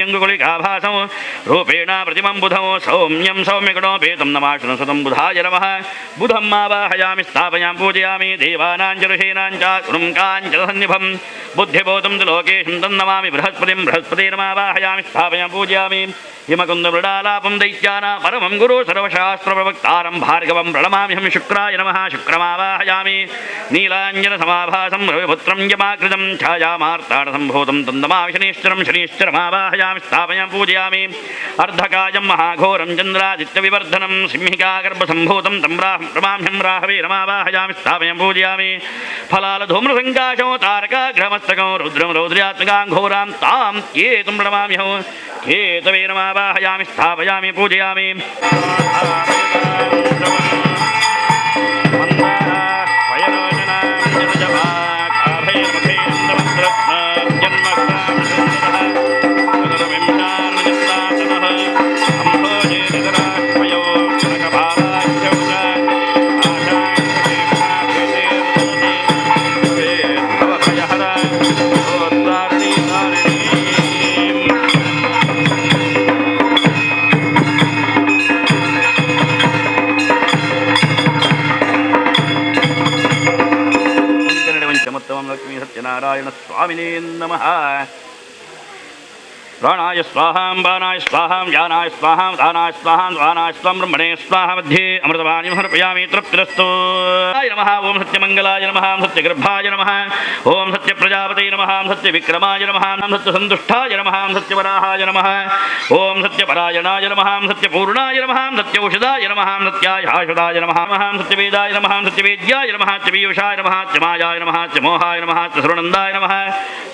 ಜ್ಯೋತಿರ್ಯಂಗುಗುಳಿಕಾಭಾಸಂ ರೂಪೇಣ ಪ್ರತಿಮಂ ಬುಧಂ ಸೌಮ್ಯಂ ಸೌಮ್ಯಗುಣೋಪೇತಂ ನಮಾಶನ ಸತಂ ಬುಧಾಯ ನಮಃ. ಬುಧಂ ಆವಾಹಯಾಮಿ ಸ್ಥಾಪಯಾಂ ಪೂಜಯಾಮಿ ದೇವಾನಾಂ ಚ ಋಷೀಣಾಂ ಚ ಗುರುಂ ಕಾಂಚನ ಸನ್ನಿಭಂ ಬುದ್ಧಿಭೂತಂ ತು ಲೋಕೇಶಂ ತನ್ನಮಾಮಿ ಬೃಹಸ್ಪತಿಂ ಬೃಹಸ್ಪತಿರ್ಮಾವಾಹಯಾಮಿ ಸ್ಥಾಪಯಾಂ ಪೂಜಯಾಮಿ. ಹಿಮಕುಂದ ಮೃಡಾಲಾಪಂ ದೈತ್ಯಾನ ಪರಮಂ ಗುರು ಸರ್ವಶಾಸ್ತ್ರ ಪ್ರವಕ್ತಾರಂ ಭಾರ್ಗವಂ ಪ್ರಣಮಾಮ್ಯಹಂ. ಶುಕ್ರಾಯ ನಮಃ. ಶುಕ್ರಮಾವಾಹಯಾಮಿ. ನೀಲಾಂಜನ ಸಮಾಭಾಸಂ ರವಿಪುತ್ರಂ ಯಮಾಕೃತಂ ಛಾಯಾಮಾರ್ತಾಡ ಸಂಭೂತಂ ತನ್ನಮಾಮಿ ಶನೀಶ್ವರಂ. ಶನೀಶ್ವರಮಾವಾಹಯಾಮಿ ಸ್ಥಾಪಯಾಂ ಪೂಜಯಾಮಿ. ಅರ್ಧಕಾಯಂ ಮಹಾಘೋರಂ ಚಂದ್ರಾದಿತ್ಯ ವಿವರ್ಧನಂ ಸಿಂಹಿಕಾಗರ್ಭ ಸಂಭೂತಂ ತಂ ರಮಾಮ್ಯಂ ರಾಹವೇ ರಮಾವಾಹಯಾಮಿ ಸ್ಥಾಪಯಾಂ ಪೂಜಯಾಮಿ. ಫಲಾಲ ಧೂಮ್ರಸಂಕಾಶೋ ತಾರಕಾಗ್ರಮಸ್ತಕಂ ರುದ್ರಂ ರೌದ್ರ್ಯಾತ್ಮಕಾಂ ಘೋರಾಂ ತಾಂ ಕೇತುಂ ಪ್ರಣಮಾಮ್ಯಹಂ. ಕೇತವೇ ನಮಾವಾಹಯಾಮಿ ಸ್ಥಾಪಯಾಮಿ ಪೂಜಯಾಮಿ. ಲಕ್ಷ್ಮೀ ಸತ್ಯನಾರಾಯಣ ಸ್ವಾಮಿನೇ ನಮಃ. ಪ್ರಾಣಾಯ ಸ್ವಾಹಾಂ ಬಾನಾಯ ಸ್ವಾಹಾಂ ಯಾನಾಯ ಸ್ವಾಹಾಂ ದಾನಾಯ ಸ್ವಾಹಾಂ ದಾನಾಯ ಸ್ವಾಂ ಬ್ರಹ್ಮಣೇ ಸ್ವಾಹ. ಮಧ್ಯೆ ಅಮೃತವಾಣಿ ಸಮರ್ಪಯಾಮಿ. ತೃಪ್ತಿರಸ್ತು. ನಮಃ. ಓಂ ಸತ್ಯಮಂಗಲಾಯ ನಮಃ. ಸತ್ಯಗರ್ಭಾಯ ನಮಃ. ಓಂ ಸತ್ಯಪ್ರಜಾಪತೇ ನಮಃ. ಸತ್ಯವಿಕ್ರಮಾಯ ನಮಃ. ಸತ್ಯಸಂತುಷ್ಟಾಯ ನಮಃ. ಸತ್ಯವರಾಹಾಯ ನಮಃ. ಓಂ ಸತ್ಯಪರಾಯಣಾಯ ನಮಃ. ಸತ್ಯಪೂರ್ಣಾಯ ನಮಃ. ಸತ್ಯೌಷಧಾಯ ನಮಃ. ಸತ್ಯಾಯ ಆಷಧಾಯ ನಮಃ. ಸತ್ಯವೇದಾಯ ನಮಃ. ಸತ್ಯವೇದ್ಯಾಯ ನಮಃ. ಸತ್ಯಪೀಯೂಷಾಯ ನಮಃ. ಸತ್ಯಮಾಯಾಯ ನಮಃ. ಸತ್ಯಮೋಹಾಯ ನಮಃ. ಸತ್ಯಸುರನಂದಾಯ ನಮಃ.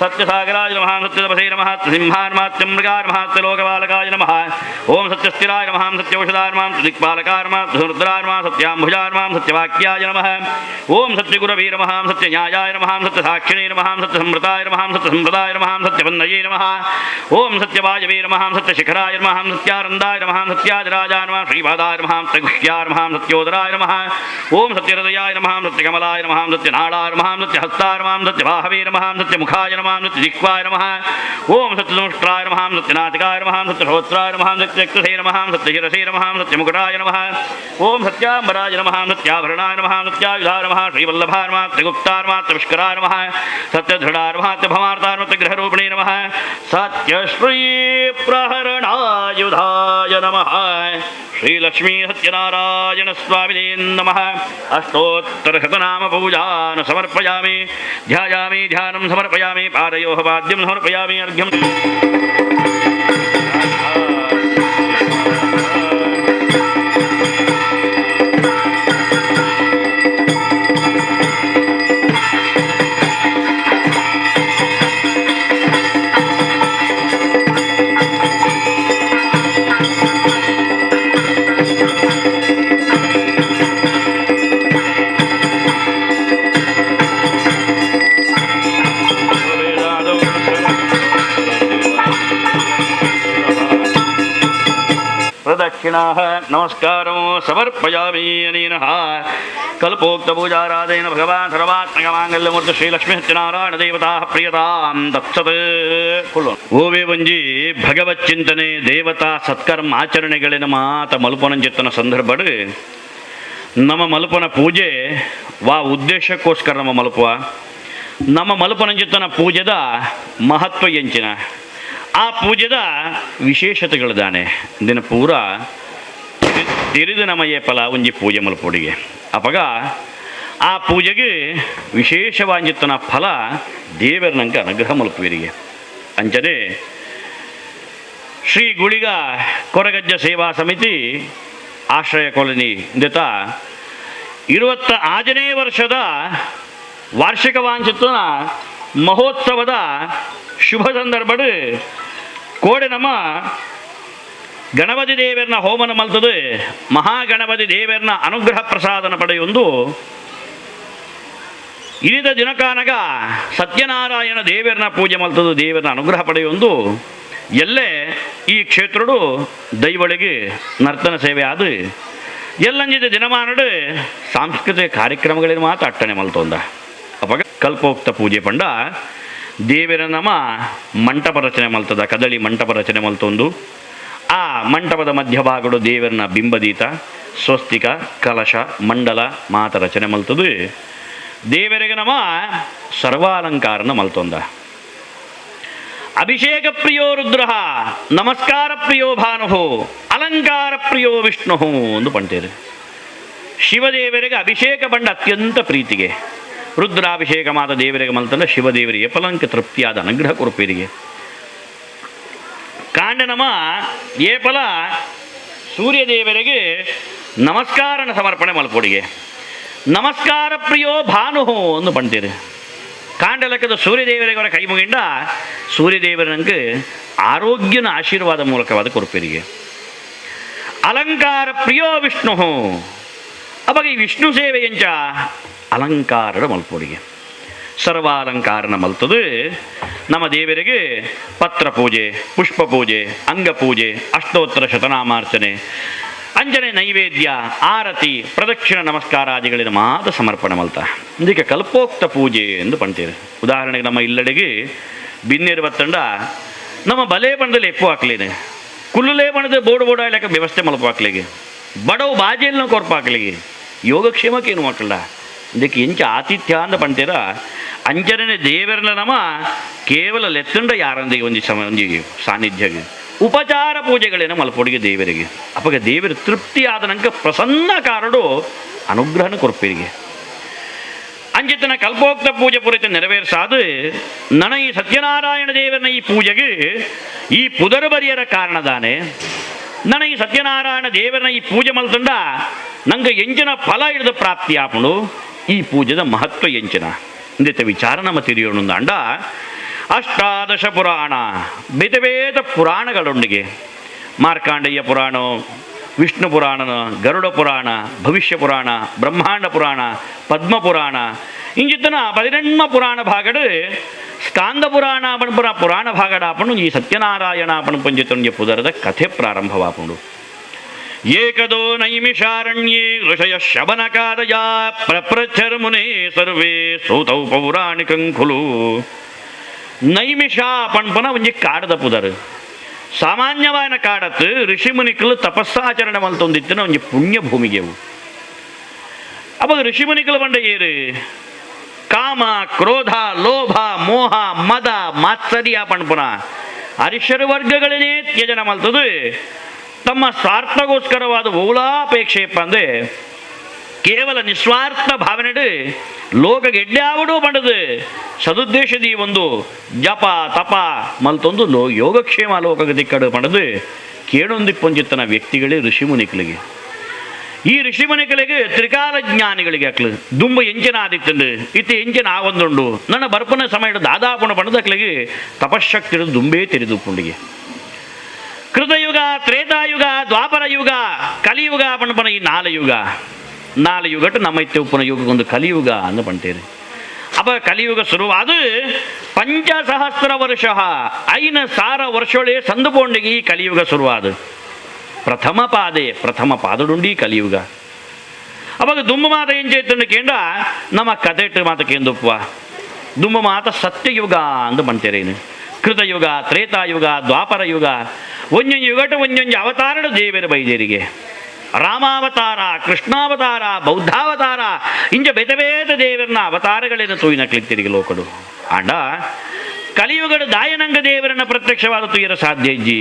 ಸತ್ಯಸಾಗರಾಯ ನಮಃ. ಸತ್ಯತಪಸೇ ನಮಃ. ಸತ್ಯಸಿಂಹಾಯ ನಮಃ. ಸತ್ಯಮೃಗಾಯ ನಮಃ. ಸತ್ಯಲೋಕಬಾಲಕಾಯ ನಮಃ. ಓಂ ಸತ್ಯಸ್ಥಿರಾಯ ನಮಃ. ಸತ್ಯೌಷಧಾಯ ನಮಃ. ದಿಕ್ಪಾಲಕಾಯ ನಮಃ. ರುದ್ರಾಯ ನಮಃ. ಸತ್ಯಾಂಭುಜಾಯ ನಮಃ. ಸತ್ಯವಾಕ್ಯಾಯ ನಮಃ. ಓಂ ಸತ್ಯಗುರವೇ ನಮಃ. ಸತ್ಯನ್ಯಾಯಾಯ ನಮಃ. ಸತ್ಯಸಾಕ್ಷಿಣೇ ನಮಃ. ಸತ್ಯಸಂವೃತಾಯ ನಮಃ. ಸತ್ಯಸಂಪ್ರದಾಯ ನಮಃ. ಸತ್ಯವನ್ನಯೇ ನಮಃ. ಓಂ ಸತ್ಯವಾಯವೇ ನಮಃ. ಸತ್ಯಶಿಖರಾಯ ನಮಃ. ಸತ್ಯಾನಂದಾಯ ನಮಃ. ಸತ್ಯಾದಿರಾಜಾಯ ನಮಃ. ಶ್ರೀಪಾದಾಯ ನಮಃ. ಸತ್ಯಗುಹ್ಯಾಯ ನಮಃ. ಸತ್ಯೋದರಾಯ ನಮಃ. ಓಂ ಸತ್ಯಹೃದಯಾಯ ನಮಃ. ಸತ್ಯಕಮಲಾಯ ನಮಃ. ಸತ್ಯನಾಳಾಯ ನಮಃ. ಸತ್ಯಹಸ್ತಾಯ ನಮಃ. ಸತ್ಯಬಾಹವೇ ನಮಃ. ಸತ್ಯಮುಖಾಯ ನಮಃ. ಸತ್ಯಜಿಹ್ವಾಯ ನಮಃ. ಓಂ ಸತ್ಯದಂಷ್ಟ್ರಾಯ ನಮಃ. ಸತ್ಯನಾಟಿಕಾಯ ನಮಃ. ಸತ್ಯಶ್ರೋತ್ರಾಯ ನಮಃ. ಸತ್ಯಚಕ್ಷುಷೇ ನಮಃ. ಸತ್ಯಶಿರಸೇ ನಮಃ. ಸತ್ಯಮುಕಟಾಯ ನಮಃ. ಓಂ ಸತ್ಯಾಂಬರಾಯ ನಮಃ. ಸತ್ಯಾಭರಣಾಯ ನಮಃ. ಸತ್ಯಾಯುಧಾಯ ನಮಃ. ಶ್ರೀವಲ್ಲಭಾಯ ನಮಃ. ತ್ರಿಗುಪ್ತಾಯ ನಮಃ. ತ್ರಿಪುಷ್ಕರಾಯ ನಮಃ. ಸತ್ಯದೃಢಾಯ ನಮಃ. ಸತ್ಯಭಮಾರ್ತಾಯ ನಮಃ. ಗ್ರಹರೂಪಿಣೇ ನಮಃ. ಸತ್ಯಶ್ರೀ ಪ್ರಹರಣಾಯುಧಾಯ ನಮಃ. ಶ್ರೀಲಕ್ಷ್ಮೀ ಸತ್ಯನಾರಾಯಣ ಸ್ವಾಮಿನೇ ನಮಃ. ಅಷ್ಟೋತ್ತರ ಶತನಾಮ ಪೂಜಾನ ಸಮರ್ಪಯಾಮಿ. ಧ್ಯಾಯಾಮಿ. ಧ್ಯಾನಂ ಸಮರ್ಪಯಾಮಿ. ಪಾದಯೋಃ ಪಾದ್ಯಂ ಸಮರ್ಪಯಾಮಿ. ಅರ್ಘ್ಯಂ. ಪ್ರದಕ್ಷಿಣಾಃ ನಮಸ್ಕಾರಂ ಸಮರ್ಪಯಾಮಿ. ಅನೇನ ಕಲ್ಪೋಕ್ತ ಪೂಜಾರಾಧೇನ ಭಗವಾನ್ ಸರ್ವಾತ್ಮಕ ಮಾಂಗಲ್ಯಮೂರ್ತಿ ಶ್ರೀಲಕ್ಷ್ಮೀ ಸತ್ಯನಾರಾಯಣ ದೇವತಾ ಪ್ರಿಯತಾಂ ದತ್ಸತ್. ಓವೇ ಒಂಜಿ ಭಗವತ್ ಚಿಂತನೆ, ದೇವತಾ ಸತ್ಕರ್ಮ ಆಚರಣೆಗಳಿನ ಮಾತ ಮಲ್ಪನಂಜಿತ್ತನ ಸಂದರ್ಭಡ್ ನಮ್ಮ ಮಲ್ಪನ ಪೂಜೆ ವಾ ಉದ್ದೇಶಕ್ಕೋಸ್ಕರ ನಮ್ಮ ಮಲ್ಪುವ, ನಮ್ಮ ಮಲ್ಪನಂಜಿತ್ತನ ಪೂಜೆದ ಮಹತ್ವ ಎಂಚಿನ, ಆ ಪೂಜೆದ ವಿಶೇಷತೆಗಳಿದ್ದಾನೆ ದಿನ ಪೂರ ತಿರಿದು ನಮಯೇ ಫಲ ಒಂಜಿ ಪೂಜೆ ಮಲ್ಪೊಡಿಗೆ ಅಪಗ ಆ ಪೂಜೆಗೆ ವಿಶೇಷವಾಂಜಿತ್ತನ ಫಲ ದೇವರ ನಂಗೆ ಅನುಗ್ರಹ ಮಲ್ಪುವಿರಿಗೆ. ಅಂಚನೆ ಶ್ರೀ ಗುಳಿಗ ಕೊರಗಜ್ಜ ಸೇವಾ ಸಮಿತಿ ಆಶ್ರಯ ಕಾಲೋನಿ ಇಂದಿತ 26ನೇ ವರ್ಷದ ವಾರ್ಷಿಕ ವಾಂಚಿತನ ಮಹೋತ್ಸವದ ಶುಭ ಸಂದರ್ಭಡ್ ಕೋಡೆ ನಮ್ಮ ಗಣಪತಿ ದೇವರನ್ನ ಹೋಮನ ಮಲ್ತದೆ ಮಹಾಗಣಪತಿ ದೇವರನ್ನ ಅನುಗ್ರಹ ಪ್ರಸಾದನ ಪಡೆಯೊಂದು ಇನಿದ ದಿನಕಾನಗ ಸತ್ಯನಾರಾಯಣ ದೇವರನ್ನ ಪೂಜೆ ಮಲ್ತದು ದೇವರನ್ನ ಅನುಗ್ರಹ ಪಡೆಯೊಂದು ಎಲ್ಲೇ ಈ ಕ್ಷೇತ್ರಡು ದೈವಳಿಗೆ ನರ್ತನ ಸೇವೆ ಆದ ಎಲ್ಲಂಜಿದ ದಿನಮಾನಡು ಸಾಂಸ್ಕೃತಿಕ ಕಾರ್ಯಕ್ರಮಗಳಿಗೆ ಮಾತ್ರ ಅಟ್ಟಣೆ ಮಲ್ತೊಂದ. ಅಪಗ ಕಲ್ಪೋಕ್ತ ಪೂಜೆ ಪಂಡ ದೇವರ ನಮ ಮಂಟಪ ರಚನೆ ಮಲ್ತದ, ಕದಳಿ ಮಂಟಪ ರಚನೆ ಮಲ್ತೊಂದು ಆ ಮಂಟಪದ ಮಧ್ಯಭಾಗಡು ದೇವರನ ಬಿಂಬದೀತ, ಸ್ವಸ್ತಿಕ, ಕಲಶ, ಮಂಡಲ ಮಾತ ರಚನೆ ಮಲ್ತದು ದೇವರಿಗೆ ನಮ ಸರ್ವಾಲಂಕಾರನ ಮಲ್ತೊಂದ. ಅಭಿಷೇಕ ಪ್ರಿಯೋ ರುದ್ರ, ನಮಸ್ಕಾರ ಪ್ರಿಯೋ ಭಾನು, ಅಲಂಕಾರ ಪ್ರಿಯೋ ವಿಷ್ಣು ಎಂದು ಪಂಟೇರು. ಶಿವದೇವರಿಗೆ ಅಭಿಷೇಕ ಬಂಡ ಅತ್ಯಂತ ಪ್ರೀತಿಗೆ. ರುದ್ರಾಭಿಷೇಕ ಮಾತ ದೇವರಿಗೆ ಮಲ್ತಂಡ ಶಿವದೇವರಿಗೆ ಫಲಂಕ ತೃಪ್ತಿಯಾದ ಅನುಗ್ರಹ ಕೊರಪೇರಿಗೆ. ಕಾಂಡ ನಮ ಏಪಲ ಸೂರ್ಯದೇವರಿಗೆ ನಮಸ್ಕಾರನ ಸಮರ್ಪಣೆ ಮಲ್ಪೊಡಿಗೆ. ನಮಸ್ಕಾರ ಪ್ರಿಯೋ ಭಾನು ಎಂದು ಪಂಟೇರು. ಕಾಂಡಲಕ್ಕದ ಸೂರ್ಯದೇವರಿಗೆ ಅವರ ಕೈ ಮುಗಿಂಡ ಸೂರ್ಯದೇವರಂಗೆ ಆರೋಗ್ಯನ ಆಶೀರ್ವಾದ ಮೂಲಕವಾದ ಕೊರಪೇರಿಗೆ. ಅಲಂಕಾರ ಪ್ರಿಯೋ ವಿಷ್ಣು, ಅವಾಗ ಈ ವಿಷ್ಣು ಸೇವೆ ಎಂಚ ಅಲಂಕಾರದ ಮಲ್ಪೊಡಿಗೆ. ಸರ್ವಾಲಂಕಾರನ ಮಲ್ತದು ನಮ್ಮ ದೇವರಿಗೆ ಪತ್ರ ಪೂಜೆ, ಪುಷ್ಪ ಪೂಜೆ, ಅಂಗ ಪೂಜೆ, ಅಷ್ಟೋತ್ತರ ಶತನಾಮಾರ್ಚನೆ, ಅಂಜನೆ ನೈವೇದ್ಯ, ಆರತಿ, ಪ್ರದಕ್ಷಿಣ ನಮಸ್ಕಾರಾದಿಗಳಿನ ಮಾತ್ರ ಸಮರ್ಪಣೆ ಮಲ್ತ. ಇದಕ್ಕೆ ಕಲ್ಪೋಕ್ತ ಪೂಜೆ ಎಂದು ಪಂಟೇರು. ಉದಾಹರಣೆಗೆ ನಮ್ಮ ಇಲ್ಲಡೆಗೆ ಬಿನ್ನೇರು ಬತ್ತಂಡ ನಮ್ಮ ಬಲೆ ಬಣ್ಣದಲ್ಲಿ ಎಪ್ಪು ಹಾಕ್ಲೇನೆ, ಕುಲ್ಲುಲೇ ಬಣ್ಣದ ಬೋರ್ಡ್ ಬೋರ್ಡ್ ಲೆಕ್ಕ ವ್ಯವಸ್ಥೆ ಮಲ್ಪ ಹಾಕ್ಲಿಗೆ, ಬಡವು ಬಾಜೆಲ್ನ ಕೊರ್ಪ ಹಾಕ್ಲಿಗೆ, ಯೋಗಕ್ಷೇಮಕ್ಕೇನು ಮಕ್ಕಳ ಇದಕ್ಕೆ ಎಂಚ ಆತಿಥ್ಯ ಅಂದ ಪಂಟೇರ. ಅಂಚನೆ ದೇವರನ್ನ ನಮ ಕೇವಲ ಲೆತ್ತಂಡ ಯಾರಂದಿಗೆ ಒಂಜಿ ಸಮ ಒಂಜಿ ಸಾನ್ನಿಧ್ಯಗೆ ಉಪಚಾರ ಪೂಜೆಗಳೇನ ಮಲ್ಪೊಡಿಗೆ ದೇವರಿಗೆ. ಅಪಗ ದೇವರು ತೃಪ್ತಿ ಆದ ನಂಕ ಪ್ರಸನ್ನ ಕಾರಡು ಅನುಗ್ರಹನ ಕೊರ್ಪಿರಿಗೆ. ಅಂಚಿತನ ಕಲ್ಪೋಕ್ತ ಪೂಜೆ ಪೂರೈತ ನೆರವೇರಿಸಾದು ನನ ಈ ಸತ್ಯನಾರಾಯಣ ದೇವರನ ಈ ಪೂಜೆಗೆ ಈ ಪುದರು ಬರಿಯರ ಕಾರಣದಾನೆ, ನನ ಈ ಸತ್ಯನಾರಾಯಣ ದೇವರನ ಈ ಪೂಜೆ ಮಲ್ತಂಡ ನಂಗೆ ಎಂಚಿನ ಫಲ ಹಿಡಿದು ಪ್ರಾಪ್ತಿ ಆಪುಂಡು, ಈ ಪೂಜೆದ ಮಹತ್ವ ಎಂಚಿನ ಇಂದಿತ ವಿಚಾರ ನಮ್ಮ ತಿಳಿಯೋಣ. ಅಷ್ಟಾದಶ ಪುರಾಣ, ಬೇತೆ ಬೇತೆ ಪುರಾಣಗಳೊಂದಿಗೆ ಮಾರ್ಕಾಂಡೇಯ ಪುರಾಣ, ವಿಷ್ಣು ಪುರಾಣ, ಗರುಡ ಪುರಾಣ, ಭವಿಷ್ಯ ಪುರಾಣ, ಬ್ರಹ್ಮಾಂಡ ಪುರಾಣ, ಪದ್ಮ ಪುರಾಣ, ಇಂಚಿತ್ತನ 18 ಪುರಾಣ ಭಾಗಡು ಸ್ಕಾಂದ ಪುರಾಣ ಪಣಪುರ ಪುರಾಣ ಭಾಗಡಾಪಣು ಈ ಸತ್ಯನಾರಾಯಣ ಪಣಪಂಜಿತೊಂಜಿ ಪುದರದ ಕಥೆ ಪ್ರಾರಂಭವಾಪುಂಡು. ಏಕದೋ ನೈಮಿಷಾರಣ್ಯೇ ಋಷಯ ಶಬನಕಾದಯ ಪ್ರಪ್ರಚರ್ಮುನೇ ಸರ್ವೇ ಸೂತೌ ಪೌರಾಣಿಕಂ ಖುಲು. ನೈಮಿಷ ಪಣ್ಪನ ಒಂಜಿ ಕಾಡದ ಪುದರ್. ಸಾಮಾನ್ಯವಾದ ಕಾಡತ್ತು ಋಷಿಮುನಿಕಲು ತಪಸ್ಸಾಚರಣೆ ಮಲ್ತೊಂದಿತ್ತಿನ ಒಂಜಿ ಪುಣ್ಯ ಭೂಮಿಗೆವು. ಅವಾಗ ಋಷಿಮುನಿಕಲು ಬಂಡ ಏರು ಕಾಮ, ಕ್ರೋಧ, ಲೋಭ, ಮೋಹ, ಮದ, ಮಾತ್ಸರ್ಯ ಪಣ್ಪುನ ಅರಿಷಡ್ ವರ್ಗಗಳನ್ನೇ ತ್ಯಜನ ಮಲ್ತದು ತಮ್ಮ ಸ್ವಾರ್ಥಗೋಸ್ಕರವಾದ ಓಲಾಪೇಕ್ಷೆ ಅಂದ್ರೆ ಕೇವಲ ನಿಸ್ವಾರ್ಥ ಭಾವನೆಡು ಲೋಕ ಗೆಡ್ಡ್ಯಾವಡೂ ಬಂಡದು ಸದುದ್ದೇಶದಿ ಒಂದು ಜಪ ತಪ ಮಲ್ತೊಂದು ಲೋ ಯೋಗಕ್ಷೇಮ ಲೋಕಗತಿ ಕಡು ಪಂಡದು ಕೇಳೊಂದಿಪ್ಪೊಂಜಿತ್ತನ ವ್ಯಕ್ತಿಗಳೇ ಋಷಿಮುನಿಕಲಿಗೆ. ಈ ಋಷಿಮುನಿಗಳಿಗೆ ತ್ರಿಕಾಲ ಜ್ಞಾನಿಗಳಿಗೆ ಅಕ್ಲು ದುಂಬ ಎಂಚಿನ ಆದಿತ್ತಂದು ಇತ್ತೆ ಎಂಚಿನ ಆವೊಂದುಂಡು, ನನ್ನ ಬರ್ಪನ ಸಮಯ ದಾದಾಪುಣ ಪಣದಕ್ಲಿಗೆ ತಪಶಕ್ತಿ ದುಂಬೇ ತೆರೆದು ಪುಂಡಿಗೆ. ಕೃತಯುಗ, ತ್ರೇತಾಯುಗ, ದ್ವಾಪರ ಯುಗ, ಕಲಿಯುಗ ಪಣಪನ ಈ ನಾಲು ಯುಗ, ನಾಲು ಯುಗಟ್ಟು ನಮ್ಮ ಇತ್ತೆ ಉಪ್ಪುನ ಯುಗಕ್ಕೊಂದು ಕಲಿಯುಗ ಅಂದು ಪಂಟೇರಿ. ಅಪ್ಪ ಕಲಿಯುಗ ಶುರುವಾದ ಪಂಚಸಹಸ್ರ ವರ್ಷ 5,000 ವರ್ಷಗಳೇ ಸಂದುಪೋಂಡಿಗೆ ಈ ಕಲಿಯುಗ ಶುರುವಾದ. ಪ್ರಥಮ ಪಾದೆ ಪ್ರಥಮ ಪಾದಡುಂಡಿ ಕಲಿಯುಗ. ಅವಾಗ ದುಂಬ ಮಾತ ಎಂಚೈತಂದು ಕೇಂದ್ರ ನಮ್ಮ ಕಥೆಟ್ಟು ಮಾತ ಕೇಂದುಪ್ಪ ದುಂಬ ಮಾತ ಸತ್ಯಯುಗ ಅಂದು ಬಂತೇರೇನು. ಕೃತಯುಗ, ತ್ರೇತಾಯುಗ, ದ್ವಾಪರ ಯುಗ, ಒಂಜೊಂಜಿ ಯುಗಟ ಒಂಜೊಂಜಿ ಅವತಾರಡು ದೇವರ ಬೈದೇರಿಗೆ. ರಾಮಾವತಾರ, ಕೃಷ್ಣಾವತಾರ, ಬೌದ್ಧಾವತಾರ, ಇಂಜ ಬೇತೆ ಬೇತೆ ದೇವರನ್ನ ಅವತಾರಗಳೇನು ತೂಯಿನ ಕ್ಲಿತ್ತಿರಿಗೆ ಲೋಕಡು. ಆಂಡ ಕಲಿಯುಗಡು ದಾಯನಂಗ ದೇವರನ್ನ ಪ್ರತ್ಯಕ್ಷವಾದ ತುಯ್ಯರ ಸಾಧ್ಯ ಇಜ್ಜಿ.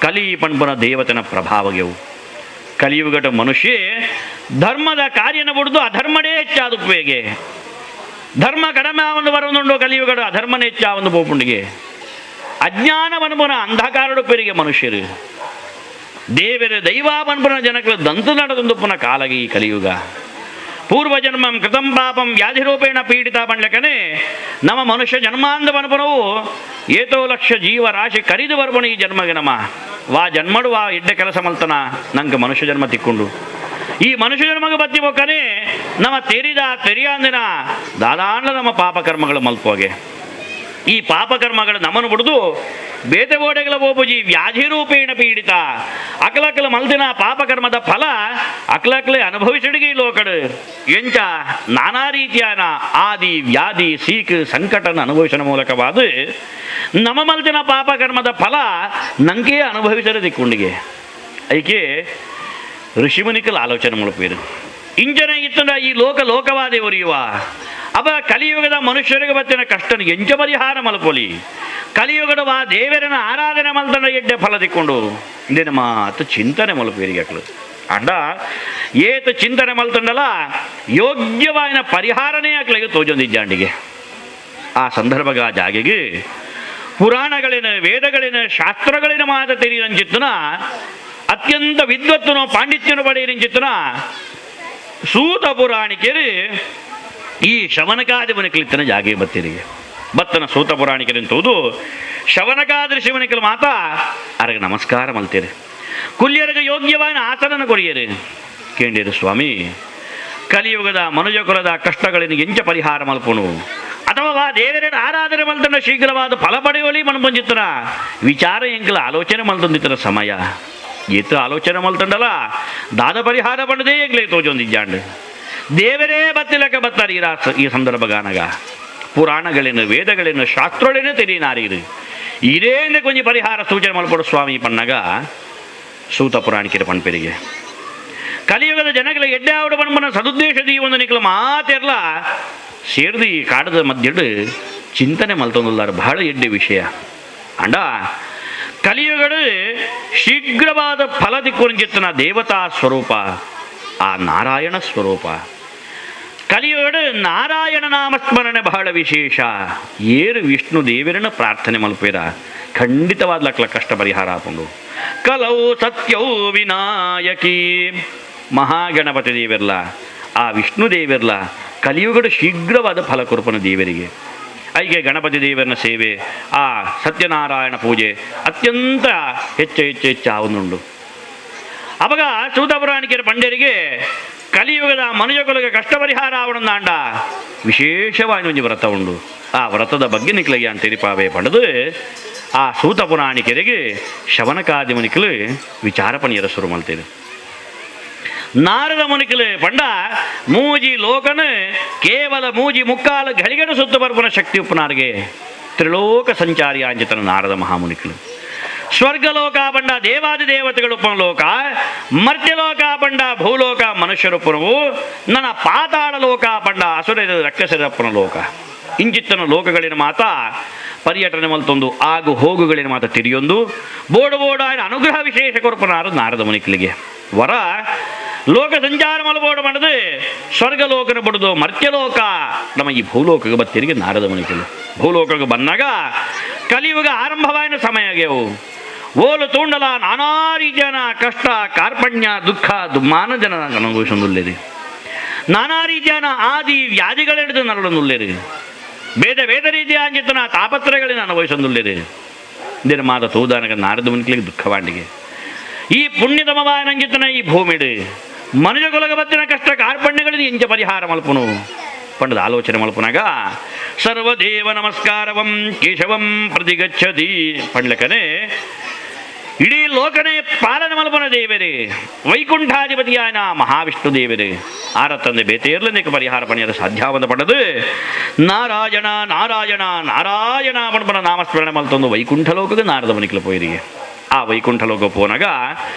ಕಲಿ ಪಣ್ಪುನ ದೇವತನ ಪ್ರಭಾವಗೆವು ಕಲಿಯುಗಟ ಮನುಷ್ಯ ಧರ್ಮದ ಕಾರ್ಯನ ಬುಡ್ದು ಅಧರ್ಮಡೇ ಹೆಚ್ಚಾದುಪ್ಪೇಗೆ. ಧರ್ಮ ಕಡಿಮೆ ಒಂದು ಬರುವುದುಂಡು ಕಲಿಯುಗಡು ಅಧರ್ಮನೇ ಹೆಚ್ಚಾವೊಂದು ಪೋಪುಂಡಿಗೆ. ಅಜ್ಞಾನ ಪನ್ಪುನ ಅಂಧಕಾರಡು ಪೆರಿಗೆ ಮನುಷ್ಯರು. ದೇವರ ದೈವ ಪನ್ಪುನ ಜನಕಲು ದಂತು ನಡೆದುಪ್ಪುನ ಕಾಲಗಿ ಈ ಕಲಿಯುಗ. ಪೂರ್ವಜನ್ಮಂ ಕೃತಂ ಪಾಪಂ ವ್ಯಾಧಿರೂಪೇಣ ಪೀಡಿತ ಪಂಡ್ಲಕನೆ ನಮ್ಮ ಮನುಷ್ಯ ಜನ್ಮಾಂದ ಪನ್ಪುನವು ಏತೋ ಲಕ್ಷ ಜೀವ ರಾಶಿ ಕರಿದು ಬರ್ಪುಣ ಈ ಜನ್ಮಗೆ ನಮ ವಾ ಜನ್ಮಡು ವಾ ಎಡ್ಡೆ ಕೆಲಸ ಮಲ್ತನ ನಂಗೆ ಮನುಷ್ಯ ಜನ್ಮ ತಿಕ್ಕೊಂಡು. ಈ ಮನುಷ್ಯ ಜನ್ಮಗೆ ಬತ್ತಿ ಬೊಕ್ಕನೆ ನಮ್ಮ ತೆರಿದ ತೆರಿಯಾಂದಿನ ದಾದಾಂಡ ನಮ್ಮ ಪಾಪಕರ್ಮಗಳು ಮಲ್ಪೋಗೆ. ಈ ಪಾಪಕರ್ಮಗಳು ನಮನು ಬಿಡುದು ಬೇತೆ ಓಡೆಗಳ ಓಬುಜಿ ವ್ಯಾಧಿ ರೂಪೇಣ ಪೀಡಿತ ಅಕಲಕಲ ಮಲ್ದಿನ ಪಾಪಕರ್ಮದ ಫಲ ಅಕಲಕಲೆ ಅನುಭವಿಸಿಡಿಗೆ ಲೋಕಡು ಎಂಚ ನಾನಾ ರೀತಿಯಾನ ಆದಿ ವ್ಯಾಧಿ ಸೀಕ್ ಸಂಕಟನ ಅನುಭವಿಸನ ಮೂಲಕವಾದ ನಮ ಮಲ್ದಿನ ಪಾಪಕರ್ಮದ ಫಲ ನಂಗೆ ಅನುಭವಿಸರೆ ದಿಕ್ಕುಂಡಿಗೆ. ಐಕೆ ಋಷಿಮುನಿಕಲ್ ಆಲೋಚನೆ ಮುಳುಪೇರು ಇಂಜನ ಇತ್ತಂದ ಈ ಲೋಕ ಲೋಕವಾದೆ ಒರಿಯುವ ಅವ ಕಲಿಯುಗದ ಮನುಷ್ಯರಿಗೆ ಬತ್ತಿನ ಕಷ್ಟನ ಎಂಚ ಪರಿಹಾರ ಮಲ್ಪೊಲಿ ಕಲಿಯುಗದ ವಾ ದೇವರನ ಆರಾಧನೆ ಮಲ್ತನ ಎಡ್ಡೆ ಫಲ ದಿಕ್ಕೊಂಡು ಇಂದಿನ ಮಾತು ಚಿಂತನೆ ಮಲ್ಪೇರಿಗೆ ಅಕ್ಲು ಅಂಡ ಏತ ಚಿಂತನೆ ಮಲ್ತಂಡಲ ಯೋಗ್ಯವಾದ ಪರಿಹಾರನೇ ಅಕ್ಲಿಗೆ ತೋಜೊಂದಿಜ್ಜಾಂಡಿಗೆ. ಆ ಸಂದರ್ಭಗ ಜಾಗೆಗೆ ಪುರಾಣಗಳಿನ ವೇದಗಳಿನ ಶಾಸ್ತ್ರಗಳಿನ ಮಾತ ತಿಳಿದಂಚಿತ್ತನ ಅತ್ಯಂತ ವಿದ್ವತ್ತನು ಪಾಂಡಿತ್ಯನು ಪಡೆಯರಿಂಚಿತ್ತನ ಸೂತ ಪುರಾಣಿಕರು ಈ ಶವನಕಾದಿ ಮನಿಕಲಿತ್ತನ ಜಾಗೆ ಬತ್ತಿರಿಗೆ ಬತ್ತನ ಸೂತ ಪುರಾಣಿಕರಿಂತುವುದು ಶವನಕಾದ್ರಿ ಶಿವನಿಕಲು ಮಾತಾ ಅರಗ ನಮಸ್ಕಾರ ಮಲ್ತೀರಿ ಕುಲ್ಯರಿಗೆ ಯೋಗ್ಯವಾದ ಆಸನನ ಕೊರಿಯರು ಕೇಂಡಿರು ಸ್ವಾಮಿ ಕಲಿಯುಗದ ಮನುಜಕುಲದ ಕಷ್ಟಗಳಿನ ಎಂಚ ಪರಿಹಾರ ಮಲ್ಪುನು ಅಥವಾ ದೇವರನ್ನ ಆರಾಧನೆ ಮಲ್ತನ ಶೀಘ್ರವಾದ ಫಲ ಪಡೆಯುವಲಿ ಮನ್ಪಂಜಿತ್ತನ ವಿಚಾರ ಎಂಕಲ ಆಲೋಚನೆ ಮಲ್ತಂದಿತ್ತನ ಸಮಯ ಏತ ಆಲೋಚನೆ ಮಲ್ತಂಡಲ ದಾದ ಪರಿಹಾರ ಪಡೆದೇ ಎಂಗ್ಲೇ ತೋಜೊಂದಿಜ್ಜಾಂಡ್ ದೇವರೇ ಬತ್ತಿಲಕ ಬತ್ತಾರೆ ಈ ಸಂದರ್ಭಗಾನಗ ಪುರಾಣಗಳೇನು ವೇದಗಳೇನು ಶಾಸ್ತ್ರಗಳೇನು ತಿಳಿನಾರೀರು ಇದೇನೆ ಕೊಂಚ ಪರಿಹಾರ ಸೂಚನೆ ಮಲ್ಪಡು ಸ್ವಾಮಿ ಪನ್ನಗ ಸೂತ ಪುರಾಣಿಕರ ಪಣ್ಪೆರಿಗೆ ಕಲಿಯುಗದ ಜನಗಳ ಎಡ್ಡೆ ಆವಡ ಪಣ್ಪನ ಸದುದ್ದೇಶದ ಈ ಒಂದು ನಿಕಲ ಮಾತೆರ್ಲ ಸೇರ್ದು ಈ ಕಾಡದ ಮಧ್ಯಡು ಚಿಂತನೆ ಮಲ್ತೊಂದುಲ್ಲಾರ ಬಹಳ ಎಡ್ಡೆ ವಿಷಯ. ಅಂಡ ಕಲಿಯುಗಡು ಶೀಘ್ರವಾದ ಫಲ ದಿಕ್ಕುರಂಜಿತ್ತನ ದೇವತಾ ಸ್ವರೂಪ ಆ ನಾರಾಯಣ ಸ್ವರೂಪ. ಕಲಿಯುಗಡು ನಾರಾಯಣ ನಾಮಸ್ಮರಣೆ ಬಹಳ ವಿಶೇಷ. ಏರು ವಿಷ್ಣು ದೇವರನ್ನ ಪ್ರಾರ್ಥನೆ ಮಲ್ಪೇರ ಖಂಡಿತವಾದ ಲಕ್ಲ ಕಷ್ಟ ಪರಿಹಾರ ಆಪುಂಡು. ಕಲೌ ಸತ್ಯೌ ವಿನಾಯಕಿ ಮಹಾಗಣಪತಿ ದೇವಿರ್ಲ ಆ ವಿಷ್ಣು ದೇವಿರ್ಲ ಕಲಿಯುಗಡು ಶೀಘ್ರವಾದ ಫಲ ಕೊರಪನ ದೇವರಿಗೆ. ಐಗೆ ಗಣಪತಿ ದೇವರನ ಸೇವೆ ಆ ಸತ್ಯನಾರಾಯಣ ಪೂಜೆ ಅತ್ಯಂತ ಹೆಚ್ಚು ಹೆಚ್ಚು ಹೆಚ್ಚು ಆವನ್ನುಂಡು. ಅವಾಗ ಸೂತಪುರಾಣಿಕರ ಪಂಡ್ಯರಿಗೆ ಕಲಿಯುಗದ ಮನುಜಕುಲಗೆ ಕಷ್ಟ ಪರಿಹಾರ ಆವಣಂದಾಂಡ ವಿಶೇಷವಾಗಿ ಒಂದು ವ್ರತ ಉಂಡು. ಆ ವ್ರತದ ಬಗ್ಗೆ ನಿಕ್ಲಗೆ ಅಂತಿರಿಪಾವೆ ಪಡೆದು ಆ ಸೂತ ಪುರಾಣಿಕರಿಗೆ ಶವನಕಾದಿ ಮುನಿಕಲು ವಿಚಾರ ಪಣಿಯರ ಶುರು ಮಲ್ತೇನೆ. ನಾರದ ಮುನಿಕಲು ಪಂಡ ಮೂಜಿ ಲೋಕನ ಕೇವಲ ಮೂಜಿ ಮುಕ್ಕಾಲ ಘಳಿಗಡು ಸುತ್ತ ಬರ್ಪುನ ಶಕ್ತಿ ಉಪ್ಪನಾರ್ಗೆ ತ್ರಿಲೋಕ ಸಂಚಾರಿ ಆಂಜಿತನ ನಾರದ ಮಹಾಮುನಿಕಲು. ಸ್ವರ್ಗಲೋಕ ಪಂಡ ದೇವಾದಿ ದೇವತೆಗಳು ಲೋಕ, ಮರ್ತ್ಯಲೋಕ ಪಂಡ ಭೂಲೋಕ ಮನುಷ್ಯರೊಪ್ಪನವು, ನನ್ನ ಪಾತಾಳ ಲೋಕ ಪಂಡ ಅಸುರ ರಕ್ಕಸರಪ್ಪನ ಲೋಕ. ಇಂಚಿತ್ತನ ಲೋಕಗಳಿನ ಮಾತ ಪರ್ಯಟನೆ ಮಲ್ತೊಂದು ಆಗು ಹೋಗುಗಳಿನ ಮಾತ ತಿರಿಯೊಂದು ಬೋಡು ಬೋಡ ಅನುಗ್ರಹ ವಿಶೇಷ ಕೊರಪನಾರು ನಾರದ ಮುನಿಕಲಿಗೆ ವರ ಲೋಕ ಸಂಚಾರ ಮಲಬೋಡು ಮಾಡದು ಸ್ವರ್ಗಲೋಕನ ಬಡುದು ಮರ್ತ್ಯಲೋಕ ನಮ್ಮ ಈ ಭೂಲೋಕಕ್ಕೆ ಬತ್ತಿರಿಗೆ ನಾರದ ಮುನಿಕಲು. ಭೂಲೋಕಕ್ಕೆ ಬಂದಾಗ ಕಲಿಯುಗ ಆರಂಭವಾಯಿನ ಸಮಯಗೆವು ಓಲು ತೂಂಡಲ ನಾನಾ ರೀತಿಯ ಕಷ್ಟ ಕಾರ್ಪಣ್ಯ ದುಃಖ ದುಮ್ಮಾನ ಜನ ಅನುಭವಿಸೊಂದುಲ್ಲೇರಿ. ನಾನಾ ರೀತಿಯ ಆದಿ ವ್ಯಾಧಿಗಳೆಡೆದು ನರಳೊಂದುಲ್ಲೇರಿ. ಬೇದ ಬೇದ ರೀತಿಯ ಅಂಜಿತನ ತಾಪತ್ರಯಗಳಿನ ಅನುಭವಿಸೊಂದುಲ್ಲೇರಿ. ಮಾತ ತೂದಾನಗ ನಾರದ ಮುನಿಕಲಿಗೆ ದುಃಖವಾಂಡಿಗೆ ಈ ಪುಣ್ಯತಮವಾನಂಜಿತನ ಈ ಭೂಮಿಡು ಮನುಜ ಕೊಲಗ ಬತ್ತಿನ ಕಷ್ಟ ಕಾರ್ಪಣ್ಯಗಳಿಗೆ ಎಂಚ ಪರಿಹಾರ ಮಲ್ಪುನು ಪಂಡದ ಆಲೋಚನೆ ಮಲ್ಪುನಾಗ ಸರ್ವದೇವ ನಮಸ್ಕಾರವಂ ಕೇಶವಂ ಪ್ರತಿಗಚ್ಚತಿ ಪಂಡ್ಲಕನೆ ಇಡೀ ಲೋಕನೇ ಪಾಲನೆ ಮಲ್ಪನ ದೇವರೇ ವೈಕುಂಠಾಧಿಪತಿಯಾನ ಮಹಾವಿಷ್ಣು ದೇವರೇ ಆರತ್ತಂದೆ ಬೇತೇರ್ಲನೇಕ ಪರಿಹಾರ ಪಣಿಯರ ಸಾಧ್ಯವಾದ ಪಡದು ನಾರಾಯಣ ನಾರಾಯಣ ನಾರಾಯಣ ಪಣಪನ ನಾಮಸ್ಮರಣೆ ಮಲ್ತೊಂದು ವೈಕುಂಠ ಲೋಕದ ನಾರದ ಮನಿಕಲ ಪೋಯಿರಿಗೆ. ಆ ವೈಕುಂಠ ಲೋಕ ಪೋನಾಗ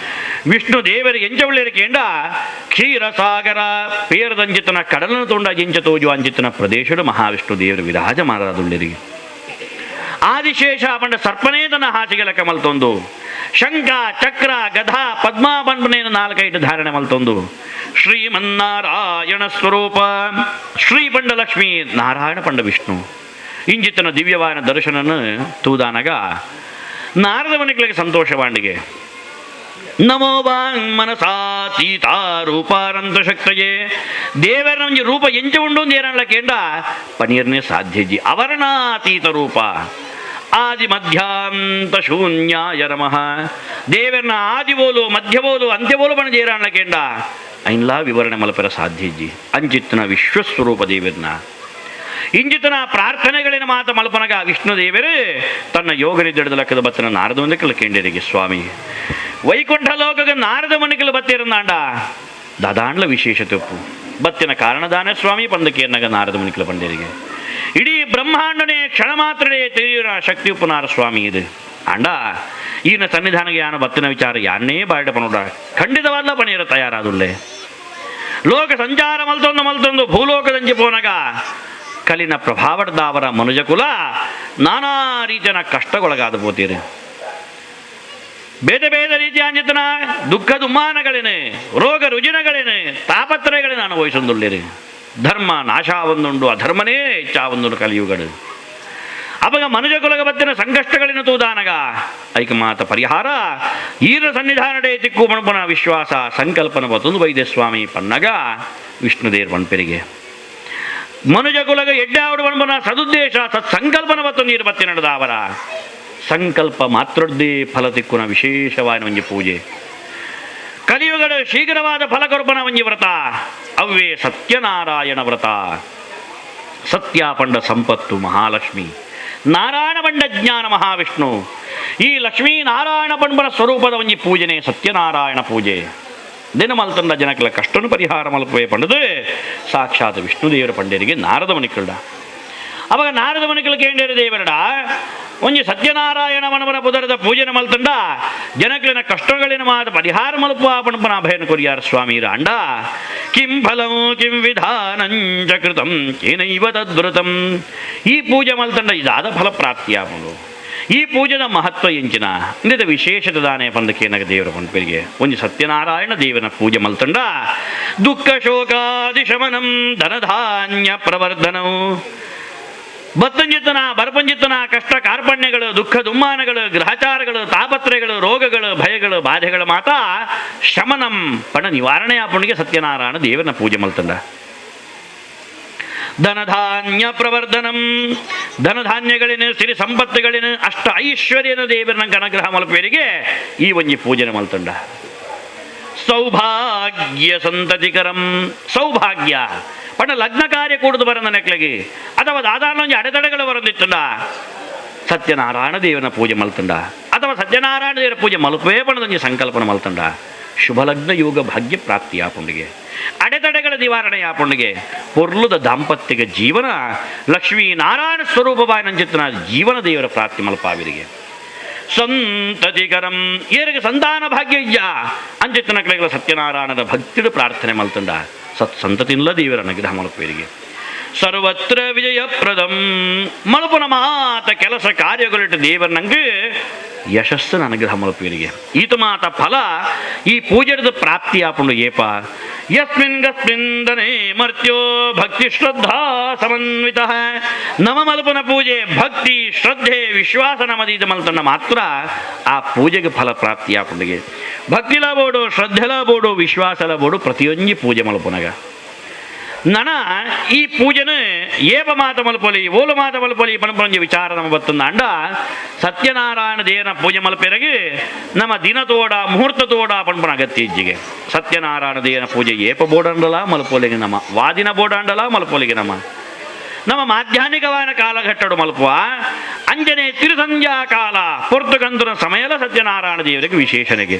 ವಿಷ್ಣು ದೇವರು ಎಂಚ ಉಳ್ಳೇರಿಕೆಂಡ ಕ್ಷೀರಸಾಗರ ಪೇರದಂಚಿತನ ಕಡಲನ ತೊಂಡ ಎಂಚ ತೋಜು ಅಂಚಿತನ ಪ್ರದೇಶದ ಮಹಾವಿಷ್ಣು ದೇವರು ವಿರಾಜಮಾನರಾದುಳ್ಳೇರಿಗೆ. ಆದಿಶೇಷ ಪಂಡ ಸರ್ಪನೇ ತನ್ನ ಹಾಸಿಗೆ ಲೆಕ್ಕ ಮಲ್ತೊಂದು ಶಂಖ ಚಕ್ರ ಗಧಾ ಪದ್ಮಾಪನ್ಪನೇನ ನಾಲ್ಕೈಟು ಧಾರಣೆ ಮಲ್ತೊಂದು ಶ್ರೀಮನ್ನಾರಾಯಣ ಸ್ವರೂಪ ಶ್ರೀ ಪಂಡ ಲಕ್ಷ್ಮೀ ನಾರಾಯಣ ಪಂಡ ವಿಷ್ಣು ಇಂಜಿತನ ದಿವ್ಯವಾನ ದರ್ಶನನ ತೂದಾನಗ ನಾರದ ಮನಿಗಳಿಗೆ ಸಂತೋಷವಾಂಡಿಗೆ. ನಮೋ ವಾಂಗ್ ಮನಸಾತೀತ ರೂಪಾರಂತ ಶಕ್ತಯೇ ದೇವರ ಒಂಜಿ ರೂಪ ಎಂಚ ಉಂಡು ಏರಲ್ಲ ಕೇಂಡ ಪನೀರ್ನೇ ಸಾಧ್ಯಜಿ ಅವರ್ಣಾತೀತ ರೂಪ ಆದಿ ಮಧ್ಯಾಂತ ಶೂನ್ಯಾಯ ನಮಃ. ದೇವರನ ಆದಿವೋಲು ಮಧ್ಯವೋಲು ಅಂತ್ಯವೋಲು ಬಣ ಜೇರಾಣ ಕೇಂಡ ಐನ್ಲಾ ವಿವರಣೆ ಮಲಪೆರ ಸಾಧ್ಯಜಿ ಅಂಚಿತ್ತನ ವಿಶ್ವಸ್ವರೂಪ ದೇವರನ ಇಂಜಿತನ ಪ್ರಾರ್ಥನೆಗಳಿನ ಮಾತ ಮಲ್ಪನಗ ವಿಷ್ಣುದೇವರು ತನ್ನ ಯೋಗ ನಿದ್ದೆಡ್ದ ಲಕ್ಕದ ಬತ್ತನ ನಾರದ ಒಂದಕ್ಕೆ ಕೇಂದ್ರಿಗೆ ಸ್ವಾಮಿ ವೈಕುಂಠ ಲೋಕಗ ನಾರದ ಮಣಿಕಲು ಬತ್ತಿರಂದಾಂಡ ದಾದಾಂಡ್ಲ ವಿಶೇಷ ತುಪ್ಪು ಬತ್ತಿನ ಕಾರಣದಾನೆ ಸ್ವಾಮಿ ಪಂದಕ್ಕೆ ನಾರದ ಮುನಿಕಲ ಪಂಡರಿಗೆ ಇಡೀ ಬ್ರಹ್ಮಾಂಡನೇ ಕ್ಷಣ ಮಾತ್ರನೇ ತಿಳಿಯುವ ಶಕ್ತಿ ಉಪ್ಪುನಾರ ಸ್ವಾಮಿ ಇದು ಅಂಡ ಈನ ಸನ್ನಿಧಾನಗೆ ಯಾನ ಬತ್ತಿನ ವಿಚಾರ ಯಾನ್ನೇ ಬಾಯಿಡ ಪನುಡ ಖಂಡಿತವಾದ ಪಣಿಯರ ತಯಾರಾದುಲ್ಲೆ. ಲೋಕ ಸಂಚಾರ ಮಲ್ತೊಂದು ಮಲ್ತೊಂದು ಭೂಲೋಕದಂಚಿ ಪೋನಗ ಕಲಿನ ಪ್ರಭಾವಡ್ದಾವರ ಮನುಜಕುಲ ನಾನಾ ರೀತಿಯ ಕಷ್ಟಗೊಳಗಾದ ಪೋತೀರಿ. ಬೇರೆ ಬೇರೆ ರೀತಿಯ ಅಂಜಿತನ ದುಃಖ ದುಮ್ಮಾನಗಳೇನೆ, ರೋಗ ರುಜಿನಗಳೇನೆ, ತಾಪತ್ರಯಗಳೇನೆ ಅನುಭವಿಸೊಂದುಳ್ಳಿರಿ. ಧರ್ಮ ನಾಶಾವೊಂದುಂಡು, ಅಧರ್ಮನೇ ಹೆಚ್ಚಾವೊಂದುಂಡು ಕಲಿಯುಗಡು. ಅವಾಗ ಮನುಜ ಕುಲಗ ಬತ್ತಿನ ಸಂಕಷ್ಟಗಳಿನ ತೂದಾನಗ ಐಕಮಾತ ಪರಿಹಾರ ಈರ ಸನ್ನಿಧಾನಡೆ ತಿಕ್ಕು ಮಣಪನ ವಿಶ್ವಾಸ ಸಂಕಲ್ಪನ ಬತ್ತೊಂದು ವೈದ್ಯ ಸ್ವಾಮಿ ಪನ್ನಗ ವಿಷ್ಣುದೇರ್ ಪಣ್ಪೆರಿಗೆ ಮನುಜ ಕುಲಗ ಎಡ್ಡಾವಡು ಪಣ್ಪನ ಸದುದ್ದೇಶ ಸತ್ಸಂಕಲ್ಪನ ಬತ್ತು ನೀರು ಬತ್ತಿ ನಡೆದಾವರ ಸಂಕಲ್ಪ ಮಾತ್ರದ್ದೇ ಫಲ ತಿಕ್ಕುನ ವಿಶೇಷವಾದ ಒಂಜಿ ಪೂಜೆ. ಕಲಿಯುಗದ ಶೀಘ್ರವಾದ ಫಲಕೊರ್ಪನ ಒಂಜಿ ವ್ರತ ಅವ್ವೇ ಸತ್ಯನಾರಾಯಣ ವ್ರತ. ಸತ್ಯ ಪಂಡ ಸಂಪತ್ತು ಮಹಾಲಕ್ಷ್ಮಿ, ನಾರಾಯಣ ಪಂಡ ಜ್ಞಾನ ಮಹಾವಿಷ್ಣು. ಈ ಲಕ್ಷ್ಮೀ ನಾರಾಯಣ ಪಂಡನ ಸ್ವರೂಪದ ಒಂಜಿ ಪೂಜೆನೆ ಸತ್ಯನಾರಾಯಣ ಪೂಜೆ. ದಿನ ಮಲ್ತಂದ ಜನಕಲ ಕಷ್ಟನು ಪರಿಹಾರ ಮಲ್ಪುವೆ ಪಂಡದು ಸಾಕ್ಷಾತ್ ವಿಷ್ಣುದೇವರ ಪಂಡರಿಗೆ ನಾರದ ಮಣಿಕಲ್ಡ. ಅವಾಗ ನಾರದ ಮಣಿಕಲ್ ಕೇಂದ್ರ ದೇವರಡ ಒಂಜಿ ಸತ್ಯನಾರಾಯಣ ಮನವರ ಪುದರದ ಪೂಜೆನ ಮಲ್ತಂಡ ಜನಕಲಿನ ಕಷ್ಟಗಳಿನ ಮಾತ ಪರಿಹಾರ ಮಲ್ಪುವ ಪಣಪನ ಅಭಯನ ಕೊರಿಯಾರ ಸ್ವಾಮಿ ರಾಂಡ ಕಿಂ ಫಲಂ ಕಿಂ ವಿಧಾನಂಚ ಕೃತಂ ಕೇನೈವ ತದ್ವೃತಂ. ಈ ಪೂಜೆ ಮಲ್ತಂಡ ಇದಾದ ಫಲ ಪ್ರಾಪ್ತಿಯಾಪುಂಡು. ಈ ಪೂಜೆದ ಮಹತ್ವ ಎಂಚಿನ ಇಂದ ವಿಶೇಷತೆ ದಾನೆ ಪಂದಕೇನಗ ದೇವರ ಪಂಪರಿಗೆ ಒಂಜಿ ಸತ್ಯನಾರಾಯಣ ದೇವನ ಪೂಜೆ ಮಲ್ತಂಡ ದುಃಖ ಶೋಕಾದಿ ಶಮನಂ ಧನಧಾನ್ಯ ಪ್ರವರ್ಧನವು. ಬತ್ತಂಜಿತನ ಬರಪಂಜಿತನ ಕಷ್ಟ ಕಾರ್ಪಣ್ಯಗಳು, ದುಃಖ ದುಮ್ಮಾನಗಳು, ಗ್ರಹಚಾರಗಳು, ತಾಪತ್ರಯಗಳು, ರೋಗಗಳು, ಭಯಗಳು, ಬಾಧೆಗಳು ಮಾತಾ ಶಮನಂ ಪಣ ನಿವಾರಣೆ ಆಪುಣಿಗೆ ಸತ್ಯನಾರಾಯಣ ದೇವನ ಪೂಜೆ ಮಲ್ತಂಡ. ಧನಧಾನ್ಯ ಪ್ರವರ್ಧನಂ, ಧನಧಾನ್ಯಗಳಿನ ಸಿರಿ ಸಂಪತ್ತುಗಳಿನ ಅಷ್ಟ ಐಶ್ವರ್ಯನ ದೇವರನ ಅನುಗ್ರಹ ಮಲ್ಪೇರಿಗೆ ಈ ಒಂಜಿ ಪೂಜನೆ ಮಲ್ತಂಡ. ಸೌಭಾಗ್ಯ ಸಂತತಿಕರಂ, ಸೌಭಾಗ್ಯ ಪಂಡ ಲಗ್ನ ಕಾರ್ಯ ಕೂಡುದು ಬರಂದ ನೆಕ್ಲಗಿ ಅಥವಾ ದಾದಾನ ಒಂಜಿ ಅಡೆತಡೆಗಳು ಬರಂದಿತ್ತಂಡ ಸತ್ಯನಾರಾಯಣ ದೇವನ ಪೂಜೆ ಮಲ್ತಂಡ ಅಥವಾ ಸತ್ಯನಾರಾಯಣ ದೇವರ ಪೂಜೆ ಮಲ್ಪೇ ಪಣದೊಂಜಿ ಸಂಕಲ್ಪನ ಮಲ್ತಂಡ ಶುಭಲಗ್ನ ಯೋಗ ಭಾಗ್ಯ ಪ್ರಾಪ್ತಿಯಾಪುಂಡಿಗೆ ಅಡೆತಡೆಗಳ ನಿವಾರಣೆಯಾಪುಂಡಿಗೆ ಪೊರ್ಲುದ ದಾಂಪತ್ಯಗ ಜೀವನ ಲಕ್ಷ್ಮೀ ನಾರಾಯಣ ಸ್ವರೂಪವಾಯಿನಂಚಿತ್ತನ ಜೀವನ ದೇವರ ಪ್ರಾಪ್ತಿ ಮಲ್ಪಾವಿರಿಗೆ. ಸಂತತಿಕರಂ, ಏರಿಗೆ ಸಂತಾನ ಭಾಗ್ಯ ಇಯ್ಯ ಅಂಚಿತ್ತನ ಕಡೆಗಳ ಸತ್ಯನಾರಾಯಣದ ಭಕ್ತಿಡು ಪ್ರಾರ್ಥನೆ ಮಲ್ತಂಡ ಸತ್ಸಂತತಿಲ್ಲ ದೇವರ ಅನುಗ್ರಹ ಮಲ್ಪೇರಿಗೆ. ಸರ್ವತ್ರ ವಿಜಯಪ್ರದಂ, ಮಲ್ಪುನ ಮಾತ ಕೆಲಸ ಕಾರ್ಯಗಳಿಟ್ಟು ದೇವರನಂಗೆ ಯಶಸ್ಸನ್ನು ಅನುಗ್ರಹ ಮಲ್ಪೇರಿಗೆ. ಈತ ಮಾತ ಫಲ ಈ ಪೂಜೆದ ಪ್ರಾಪ್ತಿಯಾಪುಂಡು ಏಪ ಯಸ್ಮಿನ್ ಗಸ್ಮಿನ್ ದನೆ ಮರ್ತ್ಯೋ ಭಕ್ತಿ ಶ್ರದ್ಧಾ ಸಮನ್ವಿತ. ನಮ ಮಲ್ಪನ ಪೂಜೆ ಭಕ್ತಿ ಶ್ರದ್ಧೆ ವಿಶ್ವಾಸ ನಮದೀದ ಮಲ್ತನ್ನ ಮಾತ್ರ ಆ ಪೂಜೆಗೆ ಫಲ ಪ್ರಾಪ್ತಿಯಾಪುಂಡಿಗೆ. ಭಕ್ತಿಲ ಬೋಡು, ಶ್ರದ್ಧೆಲ ಬೋಡು, ವಿಶ್ವಾಸಲ ಬೋಡು ಪ್ರತಿಯೊಂಜಿ ಪೂಜೆ ಮಲ್ಪುನಗ. ನನ ಈ ಪೂಜೆನ ಏಪ ಮಾತ ಮಲ್ಪೊಲಿ, ಓಲು ಮಾತ ಮಲ್ಪೊಲಿ ಪಣಪೊಂಜಿ ವಿಚಾರ ನಮ್ಮ ಬತ್ತಂದ ಅಂಡ ಸತ್ಯನಾರಾಯಣ ದೇವನ ಪೂಜೆ ಮಲ್ಪೆರಗಿ ನಮ್ಮ ದಿನ ತೋಡ ಮುಹೂರ್ತ ತೋಡ ಪಣಪನ ಅಗತ್ಯ ಇಜ್ಜಿಗೆ. ಸತ್ಯನಾರಾಯಣ ದೇವನ ಪೂಜೆ ಏಪ ಬೋಡಂಡಲ ಮಲ್ಪೊಲಿಗೆ ನಮ್ಮ ವಾದಿನ ಬೋಡಂಡಲ ಮಲ್ಪೊಲಿಗೆ ನಮ್ಮ ನಮ್ಮ ಮಾಧ್ಯಾಹ್ನಿಕವಾದ ಕಾಲಘಟ್ಟಡು ಮಲ್ಪುವ ಅಂಜನೆ ತಿರುಸಂಧ್ಯಾ ಕಾಲ ಪೊರ್ತುಗಂದುನ ಸಮಯಲ ಸತ್ಯನಾರಾಯಣ ದೇವರಿಗೆ ವಿಶೇಷನೆಗೆ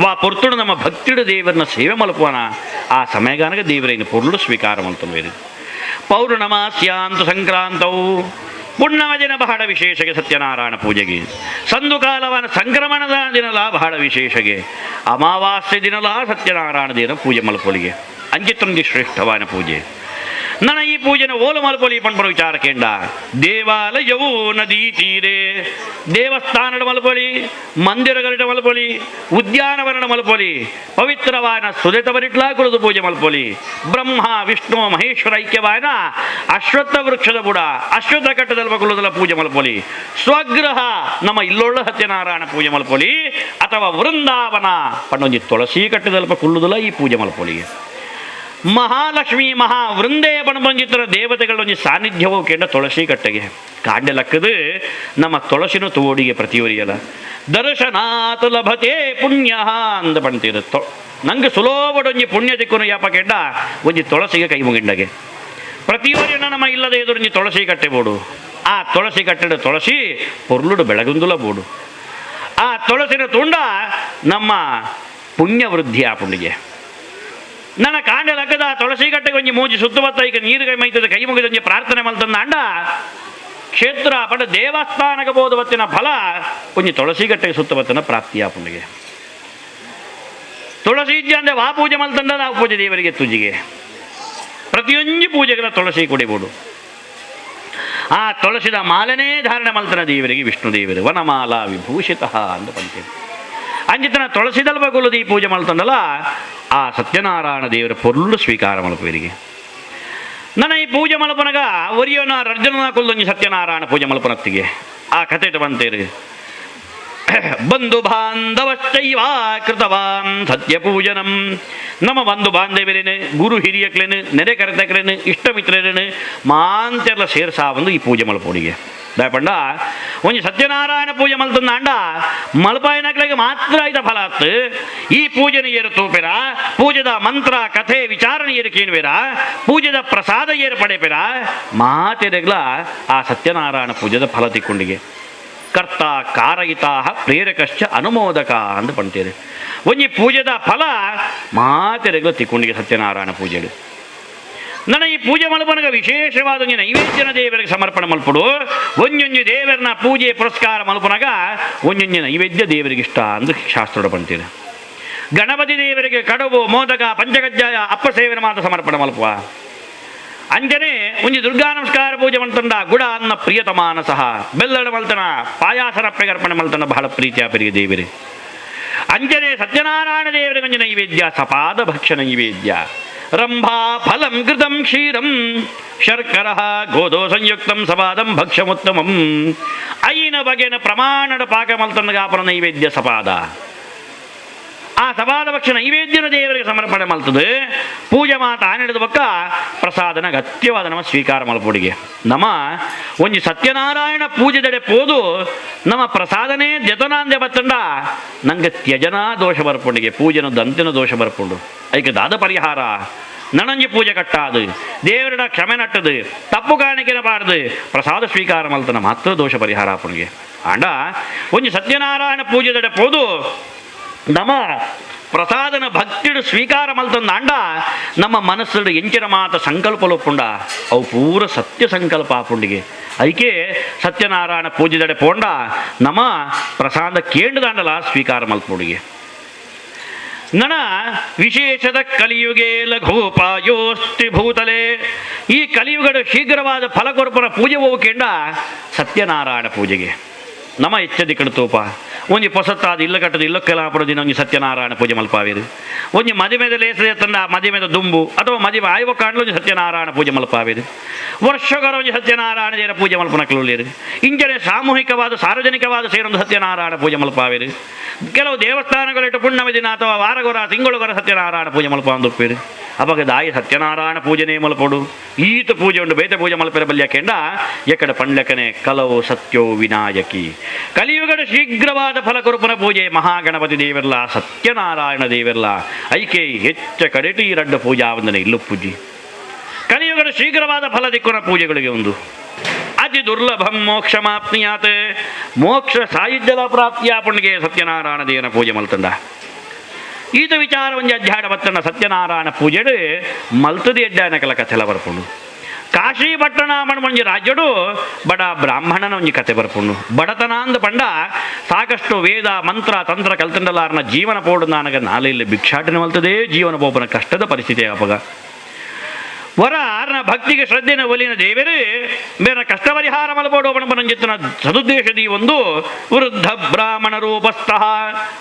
ವಾ ಪೊರ್ತುಡು ನಮ್ಮ ಭಕ್ತಿಡು ದೇವರನ್ನ ಸೇವೆ ಮಲ್ಪುವನ ಆ ಸಮಯಗಾನಗ ದೇವರೈನ ಪೊರ್ಲು ಸ್ವೀಕಾರ ಮಲ್ತೊಂಬೇರು. ಪೌರ್ಣಮಾಸ್ಯಾಂತು ಸಂಕ್ರಾಂತವು ಪುಣ್ಣಮ ದಿನ ಬಹಳ ವಿಶೇಷಗೆ ಸತ್ಯನಾರಾಯಣ ಪೂಜೆಗೆ. ಸಂದುಕಾಲವನ ಸಂಕ್ರಮಣದ ದಿನಲ ಬಹಳ ವಿಶೇಷಗೆ. ಅಮಾವಾಸ್ಯೆ ದಿನಲ ಸತ್ಯನಾರಾಯಣ ದಿನ ಪೂಜೆ ಮಲ್ಪೊಲಿಗೆ ಅಂಚಿತ್ತೊಂದಿ ಶ್ರೇಷ್ಠವಾದ ಪೂಜೆ. ನನ್ನ ಈ ಪೂಜೆನ ಓಲು ಮಲ್ಪೊಲಿ ಪಣ್ಪುನ ವಿಚಾರ ಕೇಂಡ ದೇವಾಲಯವು ನದಿ ತೀರೆ ದೇವಸ್ಥಾನದ ಮಲ್ಪೊಲಿ, ಮಂದಿರಗಳಿಟ ಮಲ್ಪೊಲಿ, ಉದ್ಯಾನವನದ ಮಲ್ಪೊಲಿ, ಪವಿತ್ರವಾದ ಸುದೆತವರಿಟ್ಲಾ ಕುಳಿತು ಪೂಜೆ ಮಲ್ಪೊಲಿ. ಬ್ರಹ್ಮ ವಿಷ್ಣು ಮಹೇಶ್ವರ ಐಕ್ಯವಾದ ಅಶ್ವತ್ಥ ವೃಕ್ಷದ ಬುಡ ಅಶ್ವತ್ಥ ಕಟ್ಟದಲ್ಪ ಕುಲದಲ ಪೂಜೆ ಮಲ್ಪೊಲಿ. ಸ್ವಗೃಹ ನಮ್ಮ ಇಲ್ಲೊಳ್ಳ ಸತ್ಯನಾರಾಯಣ ಪೂಜೆ ಮಲ್ಪೊಲಿ ಅಥವಾ ವೃಂದಾವನ ಪಣ್ಣೊಂಜಿ ತುಳಸಿ ಕಟ್ಟದಲ್ಪ ಕುಲ್ಲುದಲ ಈ ಪೂಜೆ ಮಲ್ಪೊಲಿ. ಮಹಾಲಕ್ಷ್ಮಿ ಮಹಾ ವೃಂದೇ ಪಣಪಂಜಿತರ ದೇವತೆಗಳೊಂಜಿ ಸಾನ್ನಿಧ್ಯವು ಕೇಂದ್ರ ತುಳಸಿ ಕಟ್ಟೆಗೆ ಕಾಂಡೆ ಲಕ್ಕದು ನಮ್ಮ ತುಳಸಿನ ತೋಡಿಗೆ ಪ್ರತಿಯೊರಿಯಲ ದರ್ಶನಾತ್ ಲಭತೆ ಪುಣ್ಯ ಅಂದ ಪಣ್ತೀರ. ನಂಗೆ ಸುಲೋಬಡೊಂಜಿ ಪುಣ್ಯ ತಿಕ್ಕುನು ಯಾಪ ಕೆಂಡ ಒಂಜಿ ತುಳಸಿಗೆ ಕೈ ಮುಗಿಂಡಗೆ. ಪ್ರತಿಯೊರಿನ ನಮ್ಮ ಇಲ್ಲದ ಎದುರು ತುಳಸಿ ಕಟ್ಟೆ ಬೋಡು. ಆ ತುಳಸಿ ಕಟ್ಟೆಡು ತುಳಸಿ ಪೊರ್ಲುಡು ಬೆಳಗುಂದುಲ ಬೋಡು. ಆ ತುಳಸಿನ ತುಂಡ ನಮ್ಮ ಪುಣ್ಯ ವೃದ್ಧಿ ಆಪುಂಡಿಗೆ. ನನ್ನ ಕಾಂಡ ಲಕ್ಕದ ತುಳಸಿ ಕಟ್ಟೆಗೆ ಒಂಜಿ ಮೂಜಿ ಸುತ್ತಮುತ್ತ ಈಗ ನೀರು ಕೈ ಮೈತದ ಕೈ ಮುಗಿದೊಂಜಿ ಪ್ರಾರ್ಥನೆ ಮಲ್ತಂದ ಅಂಡ ಕ್ಷೇತ್ರ ಪಂಡ ದೇವಸ್ಥಾನಕ್ಕೆ ಬೋಧವತ್ತಿನ ಫಲ ಒಂಜಿ ತುಳಸಿ ಕಟ್ಟೆಗೆ ಸುತ್ತಮುತ್ತನ ಪ್ರಾಪ್ತಿಯಾಪುಂಡಿಗೆ. ತುಳಸಿ ಇಜ್ಜಂದೆ ವಾ ಪೂಜೆ ಮಲ್ತಂದ ನಾವು ಪೂಜೆ ದೇವರಿಗೆ ತುಜಿಗೆ ಪ್ರತಿಯೊಂದು ಪೂಜೆಗಳ ತುಳಸಿ ಕುಡಿಬೋದು. ಆ ತುಳಸಿದ ಮಾಲನೇ ಧಾರಣೆ ಮಲ್ತನ ದೇವರಿಗೆ ವಿಷ್ಣು ದೇವರು ವನಮಾಲಾ ವಿಭೂಷಿತ ಅಂತ ಪಂತೇವೆ. ಅಂಜಿತನ ತುಳಸಿದಲ್ ಬಗುಲುದು ಈ ಪೂಜೆ ಮಲ್ತಂದಲ್ಲ ಆ ಸತ್ಯನಾರಾಯಣ ದೇವರ ಪೊರ್ಲು ಸ್ವೀಕಾರ ಮಲ್ಪುವರಿಗೆ. ನನ್ನ ಈ ಪೂಜೆ ಮಲ್ಪನಗ ಒರಿಯೋನ ರರ್ಜನ ಕುಲ್ಲೊಂಜಿ ಸತ್ಯನಾರಾಯಣ ಪೂಜೆ ಮಲ್ಪನತ್ತಿಗೆ ಆ ಕಥೆ ಬಂತೇರಿ. ಬಂಧು ಬಾಂಧವಶ್ಚೈವ ಕೃತವಾನ್ ಸತ್ಯಪೂಜನಂ. ನಮ್ಮ ಬಂಧು ಬಾಂಧವ್ಯರೇನು, ಗುರು ಹಿರಿಯಕ್ಲೇನು, ನೆರೆ ಕರೆತಕ್ಲೇನು, ಇಷ್ಟ ಮಿತ್ರರೇನು ಮಾಂತೆಲ್ಲ ಸೇರ್ಸಾ ಒಂದು ಈ ಪೂಜೆ ಮಲ್ಪೋಡಿಗೆ. ದಯಪಂಡ ಒಂಜಿ ಸತ್ಯನಾರಾಯಣ ಪೂಜೆ ಮಲ್ತಂದ ಅಂಡ ಮಲ್ಪಾಯನಕ್ಲೆಗೆ ಮಾತ್ರ ಐತ ಫಲ ಆತ್. ಈ ಪೂಜೆನ ಏರು ತೂಪೆರ, ಪೂಜೆದ ಮಂತ್ರ ಕಥೆ ವಿಚಾರಣೆ ಏರು ಕೇಳುವೆರ, ಪೂಜೆದ ಪ್ರಸಾದ ಏರು ಪಡೆಪೆರ ಮಾತೆರೆಗ್ಲ ಆ ಸತ್ಯನಾರಾಯಣ ಪೂಜೆದ ಫಲ ತಿಕ್ಕೊಂಡಿಗೆ. ಕರ್ತ ಕಾರಯಿತಾ ಪ್ರೇರಕಶ್ಚ ಅನುಮೋದಕ ಅಂತ ಪಂತೇರು. ಒಂಜಿ ಪೂಜೆದ ಫಲ ಮಾತೆರೆಗ್ಲ ತಿಕ್ಕೊಂಡಿಗೆ ಸತ್ಯನಾರಾಯಣ ಪೂಜೆಡು. ನನ್ನ ಈ ಪೂಜೆ ಮಲ್ಪನಗ ವಿಶೇಷವಾದ ಒಂಜಿ ನೈವೇದ್ಯನ ದೇವರಿಗೆ ಸಮರ್ಪಣೆ ಮಲ್ಪಡು. ಒಂಜೊಂಜಿ ದೇವರನ್ನ ಪೂಜೆ ಪುರಸ್ಕಾರ ಮಲ್ಪನಗ ಒಂಜೊಂಜಿ ನೈವೇದ್ಯ ದೇವರಿಗೆ ಇಷ್ಟ ಅಂತ ಶಾಸ್ತ್ರೋಡ ಪಂತೀರು. ಗಣಪತಿ ದೇವರಿಗೆ ಕಡುಬು ಮೋದಕ ಪಂಚಕಜ್ಜಾಯ ಅಪ್ಪ ಸೇವನ ಮಾತ್ರ ಸಮರ್ಪಣೆ ಮಲ್ಪುವ. ಅಂಜನೆ ಒಂಜಿ ದುರ್ಗಾ ನಮಸ್ಕಾರ ಪೂಜೆ ಮಲ್ತಂಡ ಗುಡ ಅನ್ನ ಪ್ರಿಯತಮಾನ ಸಹ ಬೆಲ್ಲಡ ಮಲ್ತನ ಪಾಯಾಸನ ಪ್ರಗರ್ಪಣೆ ಮಲ್ತನ ಬಹಳ ಪ್ರೀತಿಯ ಪೆರಿಗೆ ದೇವರೇ. ಅಂಜನೆ ಸತ್ಯನಾರಾಯಣ ದೇವರಿಗೆ ಒಂಜಿ ನೈವೇದ್ಯ ಸಪಾದ ಭಕ್ಷ ನೈವೇದ್ಯ. ರಂಭಾ ಫಲಂ ಘೃತಂ ಕ್ಷೀರಂ ಶರ್ಕರ ಗೋಧೋ ಸಂಯುಕ್ತಂ ಸಪಾದಂ ಭಕ್ಷ್ಯಮುತ್ತಮಂ. ಐನ ಬಗೆನ ಪ್ರಮಾಣದ ಪಾಕ ಮಲ್ತನ ನೈವೇದ್ಯ ಸಪಾದ. ಆ ಸಪಾದ ಭಕ್ಷ ನೈವೇದ್ಯನ ದೇವರಿಗೆ ಸಮರ್ಪಣೆ ಮಲ್ತದೆ. ಪೂಜೆ ಮಾತ ಆನೆಡೆದ ಬೊಕ್ಕ ಪ್ರಸಾದನ ಅಗತ್ಯವಾದ ನಮ್ಮ ಸ್ವೀಕಾರ ಮಲ್ಪೊಡಿಗೆ. ನಮ್ಮ ಒಂಜಿ ಸತ್ಯನಾರಾಯಣ ಪೂಜೆದೆಡೆ ಪೋದು ನಮ್ಮ ಪ್ರಸಾದನೇ ಜತನಾಂದೆ ಬತ್ತಂಡ ನಂಗೆ ತ್ಯಜನಾ ದೋಷ ಬರ್ಪುಂಡಿಗೆ, ಪೂಜೆನ ದಂತಿನ ದೋಷ ಬರ್ಪುಂಡು. ಐಕೆ ದಾದ ಪರಿಹಾರ ನನಂಜಿ ಪೂಜೆ ಕಟ್ಟಾದು ದೇವರಡ ಕ್ಷಮೆ ನಟ್ಟದು ತಪ್ಪು ಕಾಣಿಕೆನ ಬಾರ್ದು ಪ್ರಸಾದ ಸ್ವೀಕಾರ ಮಲ್ತನ ಮಾತ್ರ ದೋಷ ಪರಿಹಾರ ಆಪುಣಿಗೆ. ಆಂಡ ಒಂಜಿ ಸತ್ಯನಾರಾಯಣ ಪೂಜೆದೆಡೆ ಪೋದು ನಮ್ಮ ಪ್ರಸಾದನ ಭಕ್ತಿಡು ಸ್ವೀಕಾರ ಮಲ್ತಂದ ಅಂಡ ನಮ್ಮ ಮನಸ್ಸು ಎಂಚಿನ ಮಾತ ಸಂಕಲ್ಪ ಲೊಪ್ಪುಂಡ ಅವು ಪೂರ ಸತ್ಯ ಸಂಕಲ್ಪ ಆಪುಂಡಿಗೆ. ಐಕೆ ಸತ್ಯನಾರಾಯಣ ಪೂಜೆದಡೆ ಪೋಂಡ ನಮ್ಮ ಪ್ರಸಾದ ಕೇಂದ್ರದಾಂಡಲ ಸ್ವೀಕಾರ ಮಲ್ಪುಂಡಿಗೆ. ನನ ವಿಶೇಷದ ಕಲಿಯುಗೆ ಲಘೋಪಾಯೋಸ್ತಿ ಭೂತಲೆ. ಈ ಕಲಿಯುಗದ ಶೀಘ್ರವಾದ ಫಲಕೊರ್ಪನ ಪೂಜೆ ಹೋಗಕೆಂಡ ಸತ್ಯನಾರಾಯಣ ಪೂಜೆಗೆ ನಮ್ಮ ಹೆಚ್ಚದಿ ಕಡ್ತೋಪ. ಒಂಜಿ ಪೊಸತ್ತಾದ ಇಲ್ಲ ಕಟ್ಟದ ಇಲ್ಲಕ್ಕೆಲ್ಲ ಹಾಪಡ ದಿನ ಒಂಜಿ ಸತ್ಯನಾರಾಯಣ ಪೂಜೆ ಮಲ್ಪಾವೇರು. ಒಂಜಿ ಮದಿಮೆದ ಲೇಸದ ತಂದ ಮದಿಮೆದ ದುಂಬು ಅಥವಾ ಮದಿಮೆ ಆಯುವ ಕಾಂಡ್ಲು ಒಂಜಿ ಸತ್ಯನಾರಾಯಣ ಪೂಜೆ ಮಲ್ಪಾವೇರು. ವರ್ಷಗರ ಒಂಜಿ ಸತ್ಯನಾರಾಯಣ ದೇವರ ಪೂಜೆ ಮಲ್ಪನಕ್ಲುಳ್ಳೇರು. ಇಂಚನೆ ಸಾಮೂಹಿಕವಾದ ಸಾರ್ವಜನಿಕವಾದ ಸೇರೊಂದು ಸತ್ಯನಾರಾಯಣ ಪೂಜೆ ಮಲ್ಪಾವೇರು. ಕೆಲವು ದೇವಸ್ಥಾನಗಳಿಟ್ಟು ಪುಣ್ಯಮ ದಿನ ಅಥವಾ ವಾರಗೊರ ತಿಂಗಳುಗೊರ ಸತ್ಯನಾರಾಯಣ ಪೂಜೆ ಮಲ್ಪಾಂದುಪ್ಪೇರು. ಅವಾಗ ದಾಯಿ ಸತ್ಯನಾರಾಯಣ ಪೂಜೆನೇ ಮಲ್ಪೊಡು, ಈತ ಪೂಜೆ ಉಂಡು ಬೇತೆ ಪೂಜೆ ಮಲ್ಪೆರ ಬಲ್ಯಕೆಂಡ ಎಕಡ ಪಂಡ್ಲಕನೆ ಕಲವು ಸತ್ಯೋ ವಿನಾಯಕಿ. ಕಲಿಯುಗದ ಶೀಘ್ರವಾದ ಫಲಕರುಪನ ಪೂಜೆ ಮಹಾಗಣಪತಿ ದೇವರ್ಲ ಸತ್ಯನಾರಾಯಣ ದೇವರ್ಲ ಐಕೆ ಹೆಚ್ಚ ಕಡೆಟಿ ಈ ರಡ್ಡ ಪೂಜಾ ವಂದನೆ ಇಲ್ಲು ಪೂಜೆ. ಕಲಿಯುಗದ ಶೀಘ್ರವಾದ ಫಲ ದಿಕ್ಕುನ ಪೂಜೆಗಳಿಗೆ ಒಂದು ಅತಿ ದುರ್ಲಭಂ ಮೋಕ್ಷಮಾಪ್ನಿಯಾತ್. ಮೋಕ್ಷ ಸಾಯುಜ್ಯದ ಪ್ರಾಪ್ತಿಯ ಪುಣ್ಯಗೆ ಸತ್ಯನಾರಾಯಣ ದೇವನ ಪೂಜೆ ಮಲ್ತಂಡ. ಈತ ವಿಚಾರ ಒಂಜಿ ಅಧ್ಯಾಯ ಬತ್ತಂಡ ಸತ್ಯನಾರಾಯಣ ಪೂಜೆಡು ಮಲ್ತದಿ ಎಡ್ಡಾಯನ ಕಲ ಕಥೆಲ ಬರ್ಪುಂಡು. ಕಾಶಿ ಪಟ್ಟಣ ಮಣ್ಮಂಜಿ ರಾಜ್ಯಡು ಬಡ ಬ್ರಾಹ್ಮಣನ ಒಂಜಿ ಕತೆ ಬರ್ಪುಂಡು. ಬಡತನ ಅಂದ ಪಂಡ ಸಾಕಷ್ಟು ವೇದ ಮಂತ್ರ ತಂತ್ರ ಕಲ್ತಂಡಲಾರನ ಜೀವನ ಪೋಡು ನಾನಗ ನಾಲೆಯಲ್ಲಿ ಭಿಕ್ಷಾಟನೆ ಮಲ್ತದೇ ಜೀವನ ಪೋಪನ ಕಷ್ಟದ ಪರಿಸ್ಥಿತಿ. ಅಪಗ ವರ ಆರ್ನ ಭಕ್ತಿಗೆ ಶ್ರದ್ಧೆನ ಒಲಿನ ದೇವರು ಬೇರೆ ಕಷ್ಟ ಪರಿಹಾರ ಮಲ್ಪೋಡು ಪಣಪನಂಜಿತ್ತನ ಸದುದ್ದೇಶದಿ ಒಂದು ವೃದ್ಧ ಬ್ರಾಹ್ಮಣ ರೂಪಸ್ಥಃ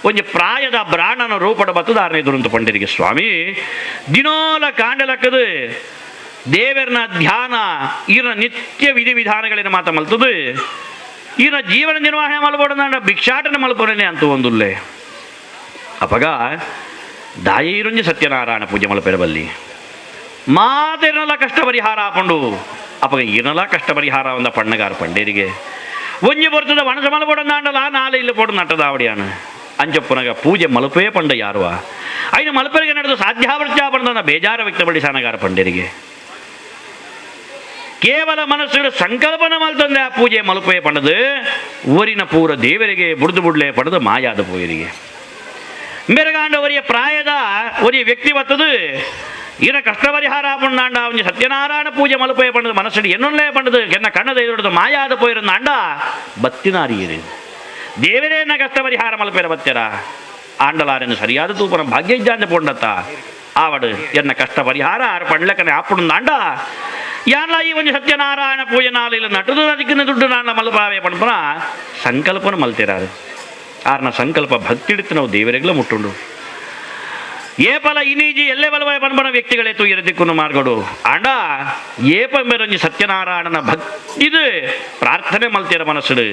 ಒಂಜಿ ಪ್ರಾಯದ ಬ್ರಾಹ್ಮಣನ ರೂಪಡ ಬತ್ತದಾರನೆ ದುರಂತ ಪಂಡಿರಿಗೆ ಸ್ವಾಮಿ ದಿನೋಲ ಕಾಂಡಲಕ್ಕದು ದೇವರನ ಧ್ಯಾನ ಈರನ ನಿತ್ಯ ವಿಧಿ ವಿಧಾನಗಳಿನ ಮಾತ ಮಲ್ತದು ಈರನ ಜೀವನ ನಿರ್ವಹಣೆ ಮಲ್ಪೋಡು ನಾಡ ಭಿಕ್ಷಾಟನೆ ಮಲ್ಪೋನೆ ಅಂತ ಒಂದುಲ್ಲೆ. ಅಪಗ ದಾಯಿರುಂಜಿ ಸತ್ಯನಾರಾಯಣ ಪೂಜೆ ಮಲ್ಪೆರಬಲ್ಲಿ ಮಾತೆನಲ ಕಷ್ಟ ಪರಿಹಾರ ಆಪಂಡು. ಅಪಗ ಈನಲ ಕಷ್ಟ ಪರಿಹಾರ ಒಂದ ಪಣ್ಣಗಾರ ಪಂಡೇರಿಗೆ ಒಂಜಿ ಬರ್ತದ ವಣಸ ಮಲ್ಪೊಡಂದಾಂಡಲ ನಾಲೆ ಇಲ್ಲಿ ಪೊಡು ನಟ್ಟದಾವಡಿಯಾನ ಅಂಚಪ್ಪನಗ ಪೂಜೆ ಮಲಪೇ ಪಂಡ ಯಾರುವ ಐನು ಮಲಪರಿಗೆ ನಡೆದು ಸಾಧ್ಯಾವರ್ತ್ಯ ಪಂಡ ಬೇಜಾರ ವ್ಯಕ್ತಪಡಿಸಾನಗಾರ ಪಂಡೇರಿಗೆ. ಕೇವಲ ಮನಸ್ಸು ಸಂಕಲ್ಪನ ಮಲ್ತಂದೆ ಆ ಪೂಜೆ ಮಲ್ಪೆ ಪಂಡದು ಊರಿನ ಪೂರ ದೇವರಿಗೆ ಬುಡ್ದು ಬುಡ್ಲೆ ಪಡೆದು ಮಾಯಾದ ಪೋಯರಿಗೆ. ಮೆರಗಾಂಡ ಒರಿಯ ಪ್ರಾಯದ ಒರಿಯ ವ್ಯಕ್ತಿ ಬತ್ತದು ಈನ ಕಷ್ಟ ಪರಿಹಾರ ಪುಣ್ಣಾಂಡ ಒಂಜಿ ಸತ್ಯನಾರಾಯಣ ಪೂಜೆ ಮಲ್ಪೆ ಪಂಡದು ಮನಸ್ಸು ಎನ್ನೊಲ್ಲೇ ಪಂಡದು ಎನ್ನ ಕಣ್ಣದ ಎದುರುದು ಮಾಯಾದ ಪೋಯಿರಂದಾಂಡ ಬತ್ತಿನಾರಿಯರು ದೇವರೇ ಕಷ್ಟ ಪರಿಹಾರ ಮಲ್ಪೆರ ಬತ್ತೆರ ಆಂಡಲಾರನ್ನು ಸರಿಯಾದ ತೂಪನ ಭಾಗ್ಯ ಇಜ್ಜಾಂದೆ ಪೋಂಡತ್ತ ಆವಡು ಎನ್ನ ಕಷ್ಟ ಪರಿಹಾರ ಆರು ಪಂಡ್ಲಕನೆ ಆಪುಂದಾಂಡ ಯಾನ್ಲ ಈ ಒಂಜಿ ಸತ್ಯನಾರಾಯಣ ಪೂಜೆ ನಾಲಿಲ್ಲ ನಟದು ಅದಕ್ಕಿನ್ನ ದುಡ್ಡು ನಾನ ಮಲ್ಪಾವೆ ಪಂಡ್ಪನ ಸಂಕಲ್ಪನ ಮಲ್ತಿರಾರು. ಆರ್ನ ಸಂಕಲ್ಪ ಭಕ್ತಿಡಿತ್ತು ನಾವು ದೇವರಿಗ್ಲ ಮುಟ್ಟುಂಡು. ಏಪಲ ಇನೀಜಿ ಎಲ್ಲೆ ಬಲವಾಯ ಪನ್ಪನ ವ್ಯಕ್ತಿಗಳೇ ತೂಯಿರ ದಿಕ್ಕುನು ಮಾರ್ಗಡು ಆಂಡ ಏಪ ಮೇರೊಂಜಿ ಸತ್ಯನಾರಾಯಣನ ಭಕ್ತಿದು ಪ್ರಾರ್ಥನೆ ಮಲ್ತಿರ ಮನಸ್ಸುಡು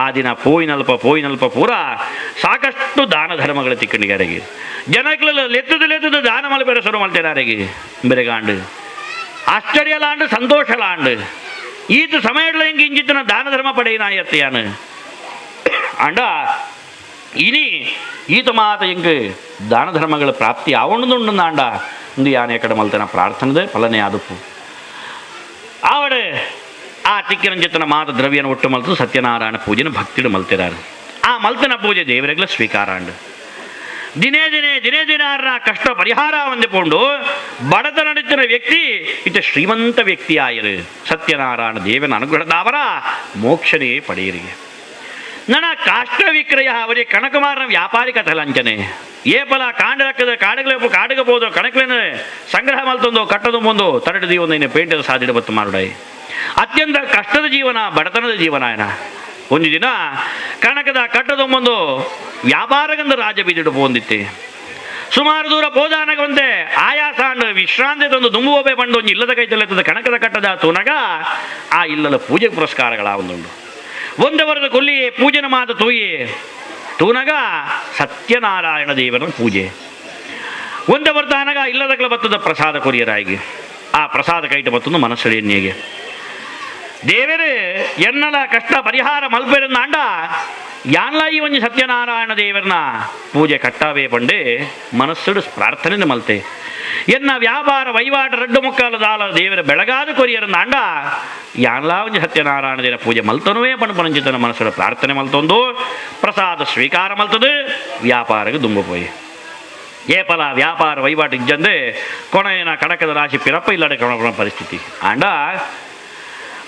ಆ ದಿನ ಪೋಯಿನಲ್ಪ ಪೋಯಿನಲ್ಪ ಪೂರ ಸಾಕಷ್ಟು ದಾನ ಧರ್ಮಗಳ ತಿಕ್ಕಣಿಗಾರಿಗೆ ಜನಕ್ಲೆಲ್ಲ ಲೆತ್ತದು ಲೆತ್ತದು ದಾನ ಮಲ್ಪೆರ ಶುರು ಮಲ್ತಿರಾರಿಗೆ. ಬೆರೆಗಾಂಡು ಆಶ್ಚರ್ಯಲಾಂಡು ಸಂತೋಷಲಾಂಡು ಈತ ಸಮಯಡ್ಲ ಹಿಂಗೆ ಇಂಜಿತ್ತಿನ ದಾನ ಧರ್ಮ ಪಡೆಯಿನಾಯತ್ತೆಯಾನು ಆಂಡ ಇನಿ ಈತ ಮಾತ ಎಂಕ್ ದಾನ ಧರ್ಮಗಳ ಪ್ರಾಪ್ತಿ ಆವೊಂಡುಂದಾಂಡ ಇಂದು ಯಾನೆ ಕಡೆ ಮಲ್ತನ ಪ್ರಾರ್ಥನದ ಫಲನೆ ಆದುಪ್ಪು. ಆವಡೆ ಆ ತಿಕ್ಕಿನ ಮಾತ ದ್ರವ್ಯನ ಒಟ್ಟು ಮಲ್ತು ಸತ್ಯನಾರಾಯಣ ಪೂಜೆನ ಭಕ್ತಿಡು ಮಲ್ತಿರಾರು. ಆ ಮಲ್ತನ ಪೂಜೆ ದೇವರೆಗ್ಲ ಸ್ವೀಕಾರ ಆಂಡು. ದಿನೇ ದಿನೇ ದಿನೇ ದಿನ ಕಷ್ಟ ಪರಿಹಾರ ಹೊಂದಿಕೊಂಡು ಬಡತನಡಿತ್ತಿನ ವ್ಯಕ್ತಿ ಇತ ಶ್ರೀಮಂತ ವ್ಯಕ್ತಿ ಆಯರು. ಸತ್ಯನಾರಾಯಣ ದೇವನ ಅನುಗ್ರಹದಾವರ ಮೋಕ್ಷನೇ ಪಡೆಯರಿಗೆ. ನನ್ನ ಕಾಷ್ಟ ವಿಕ್ರಯ ಅವರಿಗೆ ಕಣಕಮಾರನ ವ್ಯಾಪಾರಿ ಕಥೆ ಲಂಚನೆ ಏಪಲ ಕಾಂಡ ರಕ್ಕದ ಕಾಡುಗಳ ಕಾಡುಗ ಬೋದು ಕಣಕಲೇನ ಸಂಗ್ರಹ ಮಲ್ತೊಂದು ಕಟ್ಟದು ಮುಂದು ತರಡು ದೀವೊಂದು ಪೇಂಟದ ಸಾಧಿಡ ಬತ್ತು ಮಾರುಡಾಯಿ. ಅತ್ಯಂತ ಕಷ್ಟದ ಜೀವನ, ಬಡತನದ ಜೀವನ ಆಯನ. ಒಂದು ದಿನ ಕಣಕದ ಕಟ್ಟದ ಮುಂದು ವ್ಯಾಪಾರಗಂದು ರಾಜ ಬೀದಿಡು ಪೋಂದಿತ್ತೆ. ಸುಮಾರು ದೂರ ಪೋದಾನಗ ಒಂದೆ ಆಯಾಸ ಅಂಡ್ ವಿಶ್ರಾಂತಿ ತಂದು ದುಂಬುವಬೆ ಬಂದು ಒಂಜಿ ಇಲ್ಲದ ಕೈತಲೆತ್ತದ ಕಣಕದ ಕಟ್ಟದ ತೂನಗ ಆ ಇಲ್ಲದ ಪೂಜೆ ಪುರಸ್ಕಾರಗಳ ಒಂದುಂಡು. ಒಂದೇ ವರದ ಕೊಲ್ಲಿ ಪೂಜೆನ ಮಾತ ತೂಯಿ ತೂನಗ ಸತ್ಯನಾರಾಯಣ ದೇವನ ಪೂಜೆ. ಒಂದೇ ಬರ್ತಾನಗ ಇಲ್ಲದಕ್ಲ ಬತ್ತದ ಪ್ರಸಾದ ಕೊರಿಯರಾಗಿ ಆ ಪ್ರಸಾದ ಕೈಟ ಬತ್ತೊಂದು ಮನಸ್ಸಳೆಯನ್ನಿಗೆ ದೇವರೇ ಎನ್ನಲ ಕಷ್ಟ ಪರಿಹಾರ ಮಲ್ಪೆರಂದಾಂಡ ಯಾನ್ಲ ಈ ಒಂಜಿ ಸತ್ಯನಾರಾಯಣ ದೇವರನ ಪೂಜೆ ಕಟ್ಟಾವೇ ಪಂಡೆ ಮನಸ್ಸುಡು ಪ್ರಾರ್ಥನೆ ಮಲ್ತೆ. ಎನ್ನ ವ್ಯಾಪಾರ ವಹಿವಾಟ ರಡ್ಡು ಮುಕ್ಕಾಲ ದಾಲ ದೇವರ ಬೆಳಗಾದ ಕೊರಿಯರಂದಾಂಡ ಯಾನ್ಲಾ ಒಂಜಿ ಸತ್ಯನಾರಾಯಣ ದೇವರ ಪೂಜೆ ಮಲ್ತನುವೇ ಪಂಡ ಪಣಂಚಿತನ ಮನಸ್ಸುಡು ಪ್ರಾರ್ಥನೆ ಮಲ್ತೊಂದು ಪ್ರಸಾದ ಸ್ವೀಕಾರ ಮಲ್ತದು ವ್ಯಾಪಾರಕ್ಕೆ ದುಂಬು ಪೋಯಿ. ಏಪಲ ವ್ಯಾಪಾರ ವಹಿವಾಟು ಇಜ್ಜಂದೆ ಕೊನೆಯನ ಕಣಕದ ರಾಶಿ ಪಿರಪ್ಪ ಇಲ್ಲಡೆ ಕೊಣ ಪರಿಸ್ಥಿತಿ. ಆಂಡ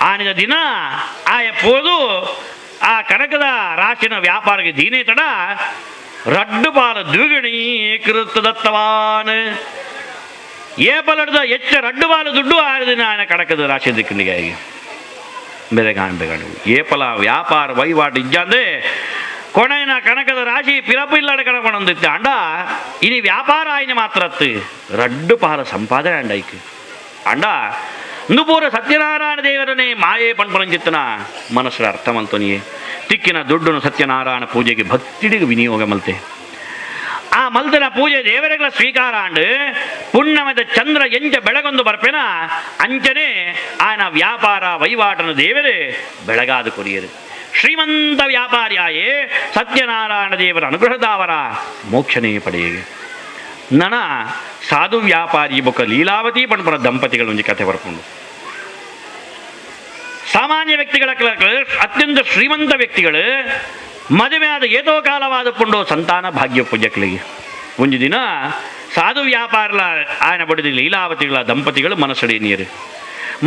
ಆನಿದ ದಿನ ಆಯ ಪೋದು ಆ ಕನಕದ ರಾಶಿನ ವ್ಯಾಪಾರಕ್ಕೆ ದೀನೇ ತಡ ರಡ್ಡು ಪಾಲ ದ್ವಿಗುಣೀಕೃತ ದತ್ತವಾನ್. ಏಪಲಡ್ದ ಎಚ್ಚ ರಡ್ಡು ಪಾಲ ದುಡ್ಡು ಆದ ದಿನ ಆಯನ ಕಣಕದ ರಾಶಿ ದಿಕ್ಕನಿಗೆ ಬೇರೆ ಕಾಣ್ಬೇಕು. ಏಪಲ ವ್ಯಾಪಾರ ವಹಿವಾಟು ಇಜ್ಜಂದೆ ಕೊನೆಯನ ಕನಕದ ರಾಶಿ ಪಿರಪು ಇಲ್ಲಡೆ ಕಣಕೊಂಡೊಂದಿತ್ತು. ಅಂಡ ಇನಿ ವ್ಯಾಪಾರ ಆಯ್ನೆ ಮಾತ್ರತ್ತು ರಡ್ಡು ಪಾಲ ಸಂಪಾದನೆ ಅಂಡೈಕ್. ಅಂಡ ಪೂರ ಸತ್ಯನಾರಾಯಣ ದೇವರನೇ ಮಾಯೆ ಪಣ್ಪಣಂಚಿತ್ತನ ಮನಸ್ಸು ಅರ್ಥ ಮಲ್ತೊನಿಯೇ ತಿಕ್ಕಿನ ದುಡ್ಡನ್ನು ಸತ್ಯನಾರಾಯಣ ಪೂಜೆಗೆ ಭಕ್ತಿಡಿಗೆ ವಿನಿಯೋಗ ಮಲ್ತೆ. ಆ ಮಲ್ತನ ಪೂಜೆ ದೇವರೆಗಳ ಸ್ವೀಕಾರ ಅಂಡು ಪುಣ್ಯಮದ ಚಂದ್ರ ಎಂಚ ಬೆಳಗೊಂದು ಬರ್ಪೆನ ಅಂಚನೆ ಆಯನ ವ್ಯಾಪಾರ ವಹಿವಾಟನ ದೇವರೇ ಬೆಳಗಾದ ಕೊರಿಯರು. ಶ್ರೀಮಂತ ವ್ಯಾಪಾರಿಯಾಯೇ ಸತ್ಯನಾರಾಯಣ ದೇವರ ಅನುಗ್ರಹದಾವರ ಮೋಕ್ಷನೇ ಪಡೆಯಗೆ. ನನ ಸಾಧು ವ್ಯಾಪಾರಿ ಬೊಕ್ಕ ಲೀಲಾವತಿ ಪಣಪನ ದಂಪತಿಗಳ ಒಂಜಿ ಕಥೆ ಬರ್ಕೊಂಡು. ಸಾಮಾನ್ಯ ವ್ಯಕ್ತಿಗಳ ಅತ್ಯಂತ ಶ್ರೀಮಂತ ವ್ಯಕ್ತಿಗಳು ಮದುವೆ ಆದ ಏತೋ ಕಾಲವಾದ ಪುಂಡು ಸಂತಾನ ಭಾಗ್ಯ ಪೂಜಕಲಿಗೆ. ಒಂದು ದಿನ ಸಾಧು ವ್ಯಾಪಾರಲ ಆಯನ ಬಡಿದ ಲೀಲಾವತಿಗಳ ದಂಪತಿಗಳು ಮನಸ್ಸಡಿ ನೀರು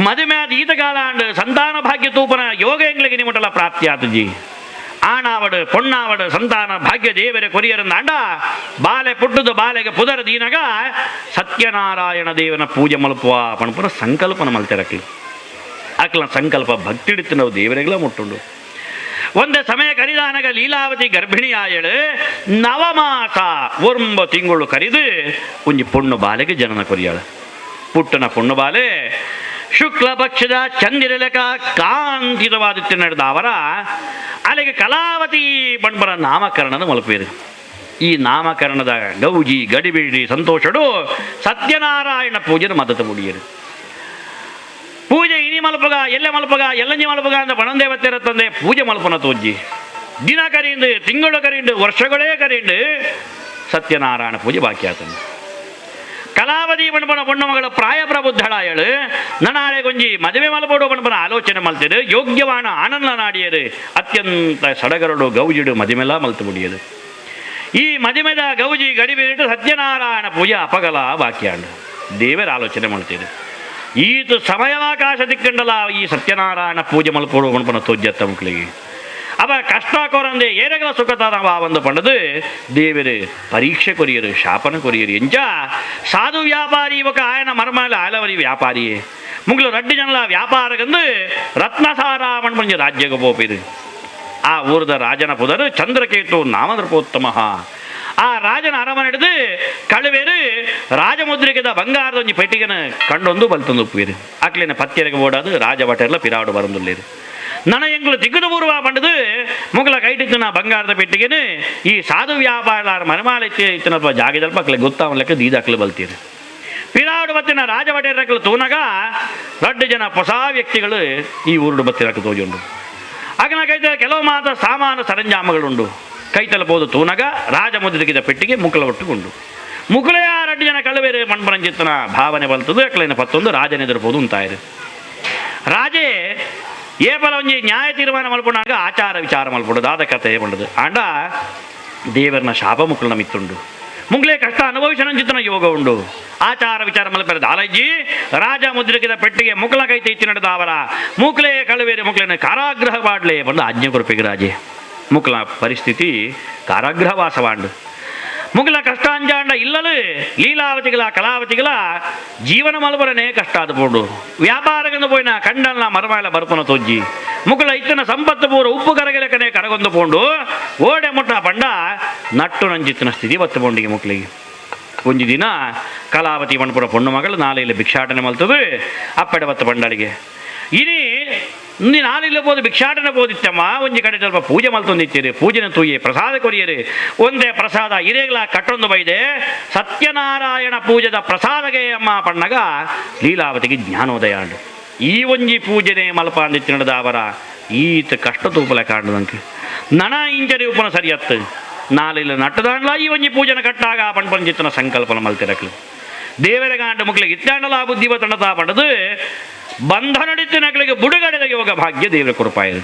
ಮದುವೆ ಆದ ಈತಕಾಲ ಅಂಡ್ ಸಂತಾನ ಭಾಗ್ಯ ತೂಪನ ಯೋಗ ಎಂಗ್ಲಿಗೆ ನಿಮಟಲ ಪ್ರಾಪ್ತಿ ಆತಜಿ. ಆಣಾವಡು ಪೊಣ್ಣಾವಡು ಸಂತಾನ ಭಾಗ್ಯ ದೇವರ ಕೊರಿಯರಂದಾಂಡ ಬಾಲೆ ಪುಟ್ಟುದು ಬಾಲೆಗೆ ಪುದರ ದೀನಗ ಸತ್ಯನಾರಾಯಣ ದೇವನ ಪೂಜೆ ಮಲ್ಪುವ ಪಣಪುರ ಸಂಕಲ್ಪನ ಮಲ್ತೆರಕ್ಲು. ಅಕ್ಲ ಸಂಕಲ್ಪ ಭಕ್ತಿಡಿತ್ತು ನಾವು ದೇವರಿಗೆಲ್ಲ ಮುಟ್ಟುಂಡು. ಒಂದೇ ಸಮಯ ಕರಿದಾನಗ ಲೀಲಾವತಿ ಗರ್ಭಿಣಿ ಆಯಳು ನವಮಾಸ ಒಂಬ ತಿಂಗಳು ಕರಿದು ಒಂಜಿ ಪೊಣ್ಣು ಬಾಲೆಗೆ ಜನನ ಕೊರಿಯಾಳು. ಪುಟ್ಟನ ಪೊಣ್ಣು ಬಾಲೆ ಶುಕ್ಲ ಪಕ್ಷದ ಚಂದಿರಲೆಕ ಕಾಂತಿತವಾದ ನಡೆದ ಅವರ ಅಲ್ಲಿಗೆ ಕಲಾವತಿ ಬಣ್ಬರ ನಾಮಕರಣದ ಮಲಪೇರು. ಈ ನಾಮಕರಣದ ಗೌಜಿ ಗಡಿಬಿಡಿ ಸಂತೋಷಡು ಸತ್ಯನಾರಾಯಣ ಪೂಜೆನ ಮದತ ಮುಡಿಯರು. ಪೂಜೆ ಇನಿ ಮಲ್ಪಗ ಎಲ್ಲೆ ಮಲ್ಪಗ ಎಲ್ಲಂಜಿ ಮಲ್ಪಗ ಅಂತ ಬಣಂದೇವತ್ತಿರತ್ತಂದೆ ಪೂಜೆ ಮಲ್ಪನ ತೋಜ್ಜಿ. ದಿನ ಕರೀಂಡು ತಿಂಗಳು ಕರೀಂಡು ವರ್ಷಗಳೇ ಕರೀಂಡು ಸತ್ಯನಾರಾಯಣ ಪೂಜೆ ಬಾಕಿ ಆತಂದೆ. ಕಲಾವತಿ ಕಲಾವತಿ ಪಣ್ಪನ ಪೊಣ್ಣು ಮಗಳ ಪ್ರಾಯ ಪ್ರಬುದ್ಧಳಾಯಳು ನನಾಳೆ ಗೊಂಜಿ ಮದುವೆ ಮಲ್ಪೋಡು ಪಣ್ಪನ ಆಲೋಚನೆ ಮಲ್ತಿರು ಯೋಗ್ಯವಾನ ಆನಂದ ನಾಡಿಯರು ಅತ್ಯಂತ ಸಡಗರಡು ಗೌಜಿಡು ಮದಿಮೆಲ ಮಲ್ತು ಮುಡಿಯರು. ಈ ಮದಿಮೆದ ಗೌಜಿ ಗಡಿಬಿಟ್ಟು ಸತ್ಯನಾರಾಯಣ ಪೂಜೆ ಅಪಗಲ ಬಾಕಿಯಾಂಡು ದೇವರ ಆಲೋಚನೆ ಮಾಡ್ತೀರಿ. ಈತ ಸಮಯಾವಕಾಶ ದಿಕ್ಕಂಡಲ ಈ ಸತ್ಯನಾರಾಯಣ ಪೂಜೆ ಮಲ್ಪೋಡು ಪಣ್ಪನ ತೋಜ್ಯತ್ತ ಮಕ್ಕಳಿಗೆ ಅವ ಕಷ್ಟ ಕೊರಂದೆ ಏರಗಲ ಸುಖತಾದ ಒಂದು ಪಂಡದು ದೇವರು ಪರೀಕ್ಷೆ ಕೊರಿಯರು ಶಾಪನ ಕೊರಿಯರು. ಎಂಚ ಸಾಧು ವ್ಯಾಪಾರಿ ఒక ఆయన ಮರ್ಮಾಲ ಆಲವರಿ ವ್ಯಾಪಾರಿ ಮುಗ್ಲು ರಡ್ಡು ಜನಲ ವ್ಯಾಪಾರಗಂದು ರತ್ನಸಾರ ಪಂಜ ರಾಜ್ಯಕ್ಕೆ ಪೋಪಿರು. ಆ ಊರದ ರಾಜನ ಪುದರು ಚಂದ್ರಕೇತು ನಾಮನೃಪೋತ್ತಮ. ಆ ರಾಜನ ಅರಮನೆ ಹಿಡಿದು ಕಳುವೇರು ರಾಜಮುದ್ರಿಕೆದ ಬಂಗಾರದ ಒಂಜಿ ಪೆಟ್ಟಿಗೆನ ಕಂಡೊಂದು ಬಲ್ತೊಂದು ಉಪ್ಪುವಿರು. ಅಕ್ಲಿನ ಪತ್ತೆರೆಗೆ ಓಡಾದು ರಾಜ ಭಟೆಲ್ಲ ಪಿರಾಡು ಬರಂದುಲ್ಲೇರು. ನನ ಎಂಗ್ಲು ತಿಗ್ಗದು ಪೂರ್ವ ಪಂಡದು ಮುಗಲ ಕೈಟಿತ್ತಿನ ಬಂಗಾರದ ಪೆಟ್ಟಿಗೆನು ಈ ಸಾಧು ವ್ಯಾಪಾರ ಮರಮಾಲೆ ಇತ್ತಿನಲ್ಪ ಜಾಗದಲ್ಪ ಅಕ್ಲೆ ಗೊತ್ತಾವನ್ ಲೆಕ್ಕ ದೀದಾಕ್ಲು ಬಲ್ತೀರು. ಪಿರಾಡು ಬತ್ತಿನ ರಾಜಭಟೆರಕ್ಲು ತೂನಗ ರಡ್ಡು ಜನ ಹೊಸ ವ್ಯಕ್ತಿಗಳು ಈ ಊರುಡು ಬತ್ತಿರಕ್ಕೆ ತೋಜುಂಡು. ಆಗನ ಕೈತ ಕೆಲವು ಮಾತ್ರ ಸಾಮಾನು ಸರಂಜಾಮಗಳುಂಡು. ಕೈತಲಬಹುದು ತೂನಗ ರಾಜಮುದ್ರಿಕಿದ ಪೆಟ್ಟಿಗೆ ಮುಕ್ಕಲ ಒಟ್ಟುಕೊಂಡು ಮುಕುಲೆಯ ರಡ್ಡು ಜನ ಕಳ್ಳಬೇರೆ ಮಣ್ಪರಂಜಿತ್ತನ ಭಾವನೆ ಬಲ್ತದು. ಅಕ್ಲೇನ ಪತ್ತೊಂದು ರಾಜನೆದುರ್ಬೋದು ಉಂತಾಯಿರು. ರಾಜೇ ಏಪಲ ಒಂಜಿ ನ್ಯಾಯ ತೀರ್ಮಾನ ಮಲ್ಪುಣಾಗ ಆಚಾರ ವಿಚಾರ ಮಲ್ಪುಂಡು ದಾದ ಕತೆ ಪಂಡದು. ಆಂಡ ದೇವರನ ಶಾಪ ಮುಕ್ಕುಲನ ಮಿತ್ತುಂಡು ಮುಂಗ್ಲೇ ಕಷ್ಟ ಅನುಭವಿಸನಂಚಿತನ ಯೋಗ ಉಂಡು. ಆಚಾರ ವಿಚಾರ ಮಲ್ಪೆರ ದಾಲಜ್ಜಿ ರಾಜ ಮುದ್ರಿಕಿದ ಪೆಟ್ಟಿಗೆ ಮುಕ್ಕಲ ಕೈ ತೈತಿ ನಡೆದಾವರ ಮೂಕ್ಲೇ ಕಳುವೇರಿ ಮುಕ್ಲೇನ ಕಾರಾಗೃಹ ಬಾಡ್ಲೆ ಬಂದು ಆಜ್ಞೆ ಕೊರಪಿಗೆ ರಾಜೆ. ಮುಕ್ಲ ಪರಿಸ್ಥಿತಿ ಕಾರಾಗೃಹವಾಸವಾಂಡು. ಮುಗಿಲ ಕಷ್ಟ ಅಂಜಾಂಡ ಇಲ್ಲಲು ಲೀಲಾವತಿಗಳ ಕಲಾವತಿಗಳ ಜೀವನ ಮಲ್ಬರನೇ ಕಷ್ಟ ಆದ ಪೋಂಡು. ವ್ಯಾಪಾರಗಂದು ಪೋಯಿನ ಕಂಡಲ್ನ ಮರಮಾಲ ಬರುಪನ ತೋಜ್ಜಿ ಮುಗುಲ ಇತ್ತನ ಸಂಪತ್ತು ಪೂರ ಉಪ್ಪು ಕರಗಲೆಕನೆ ಕರಗೊಂದು ಪೋಂಡು ಓಡೆ ಮುಟ್ಟ ಪಂಡ ನಟ್ಟು ನಂಜಿತ್ತಿನ ಸ್ಥಿತಿ ಬತ್ತು ಪೋಂಡಿಗೆ ಮುಕ್ಲಿಗೆ. ಒಂಜಿ ದಿನ ಕಲಾವತಿ ಮಣ್ಪುರ ಪೊಣ್ಣು ಮಗಳು ನಾಲೆಯಲ್ಲಿ ಭಿಕ್ಷಾಟನೆ ಮಲ್ತದು ಅಪ್ಪಡೆ ಬತ್ತ ಪಂಡಳಿಗೆ ಇನಿ ನೀ ನಾನಿಲ್ಲ ಬೋದು ಭಿಕ್ಷಾಟನೆ ಬೋದಿತ್ತಮ್ಮ ಒಂಜಿ ಕಡೆ ಸ್ವಲ್ಪ ಪೂಜೆ ಮಲ್ತೊಂದಿತ್ತೀರಿ ಪೂಜೆನ ತೂಯೆ ಪ್ರಸಾದ ಕೊರಿಯರಿ ಒಂದೇ ಪ್ರಸಾದ ಇರೇಗ್ಲ ಕಟ್ಟೊಂದು ಬೈದೆ ಸತ್ಯನಾರಾಯಣ ಪೂಜೆದ ಪ್ರಸಾದಗೆ ಅಮ್ಮ ಪಣ್ಣಗ ಲೀಲಾವತಿಗೆ ಜ್ಞಾನೋದಯ ಅಂಡು. ಈ ಒಂಜಿ ಪೂಜೆನೆ ಮಲ್ಪ ಅಂದಿತ್ತಿನದ ಅವರ ಈತ ಕಷ್ಟ ತೂಪಲೆ ಕಾಂಡದಂಕೆ ನಣ ಇಂಚರಿ ಉಪನ ಸರಿಯತ್ತು ನಾಲಿಲ್ಲ ನಟ್ಟದಾಂಡ್ಲ ಈ ಒಂಜಿ ಪೂಜೆನ ಕಟ್ಟಾಗ ಪಣ್ಪಂಜಿತ್ತನ ಸಂಕಲ್ಪನ ಮಲ್ತಿರಕ್ಲು ದೇವರಗಾಂಡ ಮುಕ್ಲಿಗೆ ಇತ್ತಾಂಡಲ ಬುದ್ಧಿ ಬತಂಡತಾ ಪಂಡದು ಬಂಧನಡಿತ್ತು ನಕಲಿಗೆ ಬುಡುಗಡೆದ ಯೋಗ ಭಾಗ್ಯ ದೇವರ ಕೃಪಾಯರು.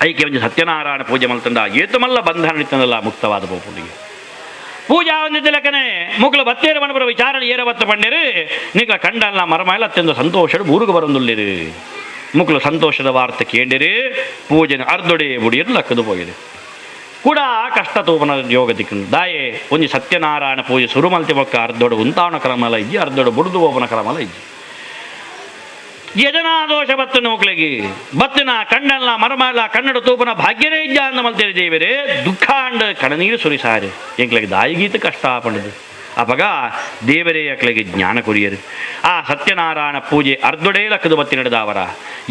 ಐಕೆ ಒಂಜಿ ಸತ್ಯನಾರಾಯಣ ಪೂಜೆ ಮಲ್ತಂಡ ಏತು ಮಲ್ಲ ಬಂಧನ ನಡಿತನಲ್ಲ ಮುಕ್ತವಾದ ಪೋಪುಂಡಿಗೆ ಪೂಜಾ ಒಂದಿದ್ದ ಲೆಕ್ಕನೆ ಮುಕ್ಲು ಬತ್ತೇರು ಮನಪುರ ವಿಚಾರಣೆ ಏರ ಬತ್ತ ಪಂಡೇರು ನಿಕ್ಲ ಕಂಡಲ್ಲ ಮರಮಾಯಲ ಅತ್ಯಂತ ಸಂತೋಷಡು ಊರುಗು ಬರೊಂದುಲ್ಲಿರು. ಮುಕ್ಲು ಸಂತೋಷದ ವಾರ್ತೆ ಕೇಂಡಿರಿ ಪೂಜೆನ ಅರ್ಧೊಡೆ ಬುಡಿಯರು ಲಕ್ಕದು ಪೋಯಿರು. ಕೂಡ ಕಷ್ಟ ತೂಪನ ಯೋಗ ದಿಕ್ಕು ದಾಯೆ ಒಂಜಿ ಸತ್ಯನಾರಾಯಣ ಪೂಜೆ ಸುರು ಮಲ್ತಿ ಬೊಕ್ಕ ಅರ್ಧೊಡು ಉಂತಾವಣ ಕ್ರಮಲ ಇಜ್ಜಿ ಅರ್ಧೊಡು ಬುಡ್ದು ಓಪನ ಕ್ರಮಲ ಇಜ್ಜಿ. ಯಜನಾ ದೋಷ ಬತ್ತು ನೋಕ್ಲಿಗೆ ಬತ್ತಿನ ಕಣ್ಣಲ್ಲ ಮರಮಲ್ಲ ಕನ್ನಡ ತೂಪನ ಭಾಗ್ಯನೇ ಇಜ್ಜ ಅಂದ ಮಲ್ತೇರಿ ದೇವರೇ ದುಃಖ ಅಂಡ್ ಕಣನೀರು ಸುರಿಸಾರೆ ಎಂಕ್ಲಿಗೆ ದಾಯಿಗೀತ ಕಷ್ಟ ಪಂಡದು. ಅಪಗ ದೇವರೇ ಅಕ್ಲಿಗೆ ಜ್ಞಾನ ಕೊರಿಯರು. ಆ ಸತ್ಯನಾರಾಯಣ ಪೂಜೆ ಅರ್ಧೊಡೇ ಲಕ್ಕದು ಬತ್ತಿ ನಡೆದಾವರ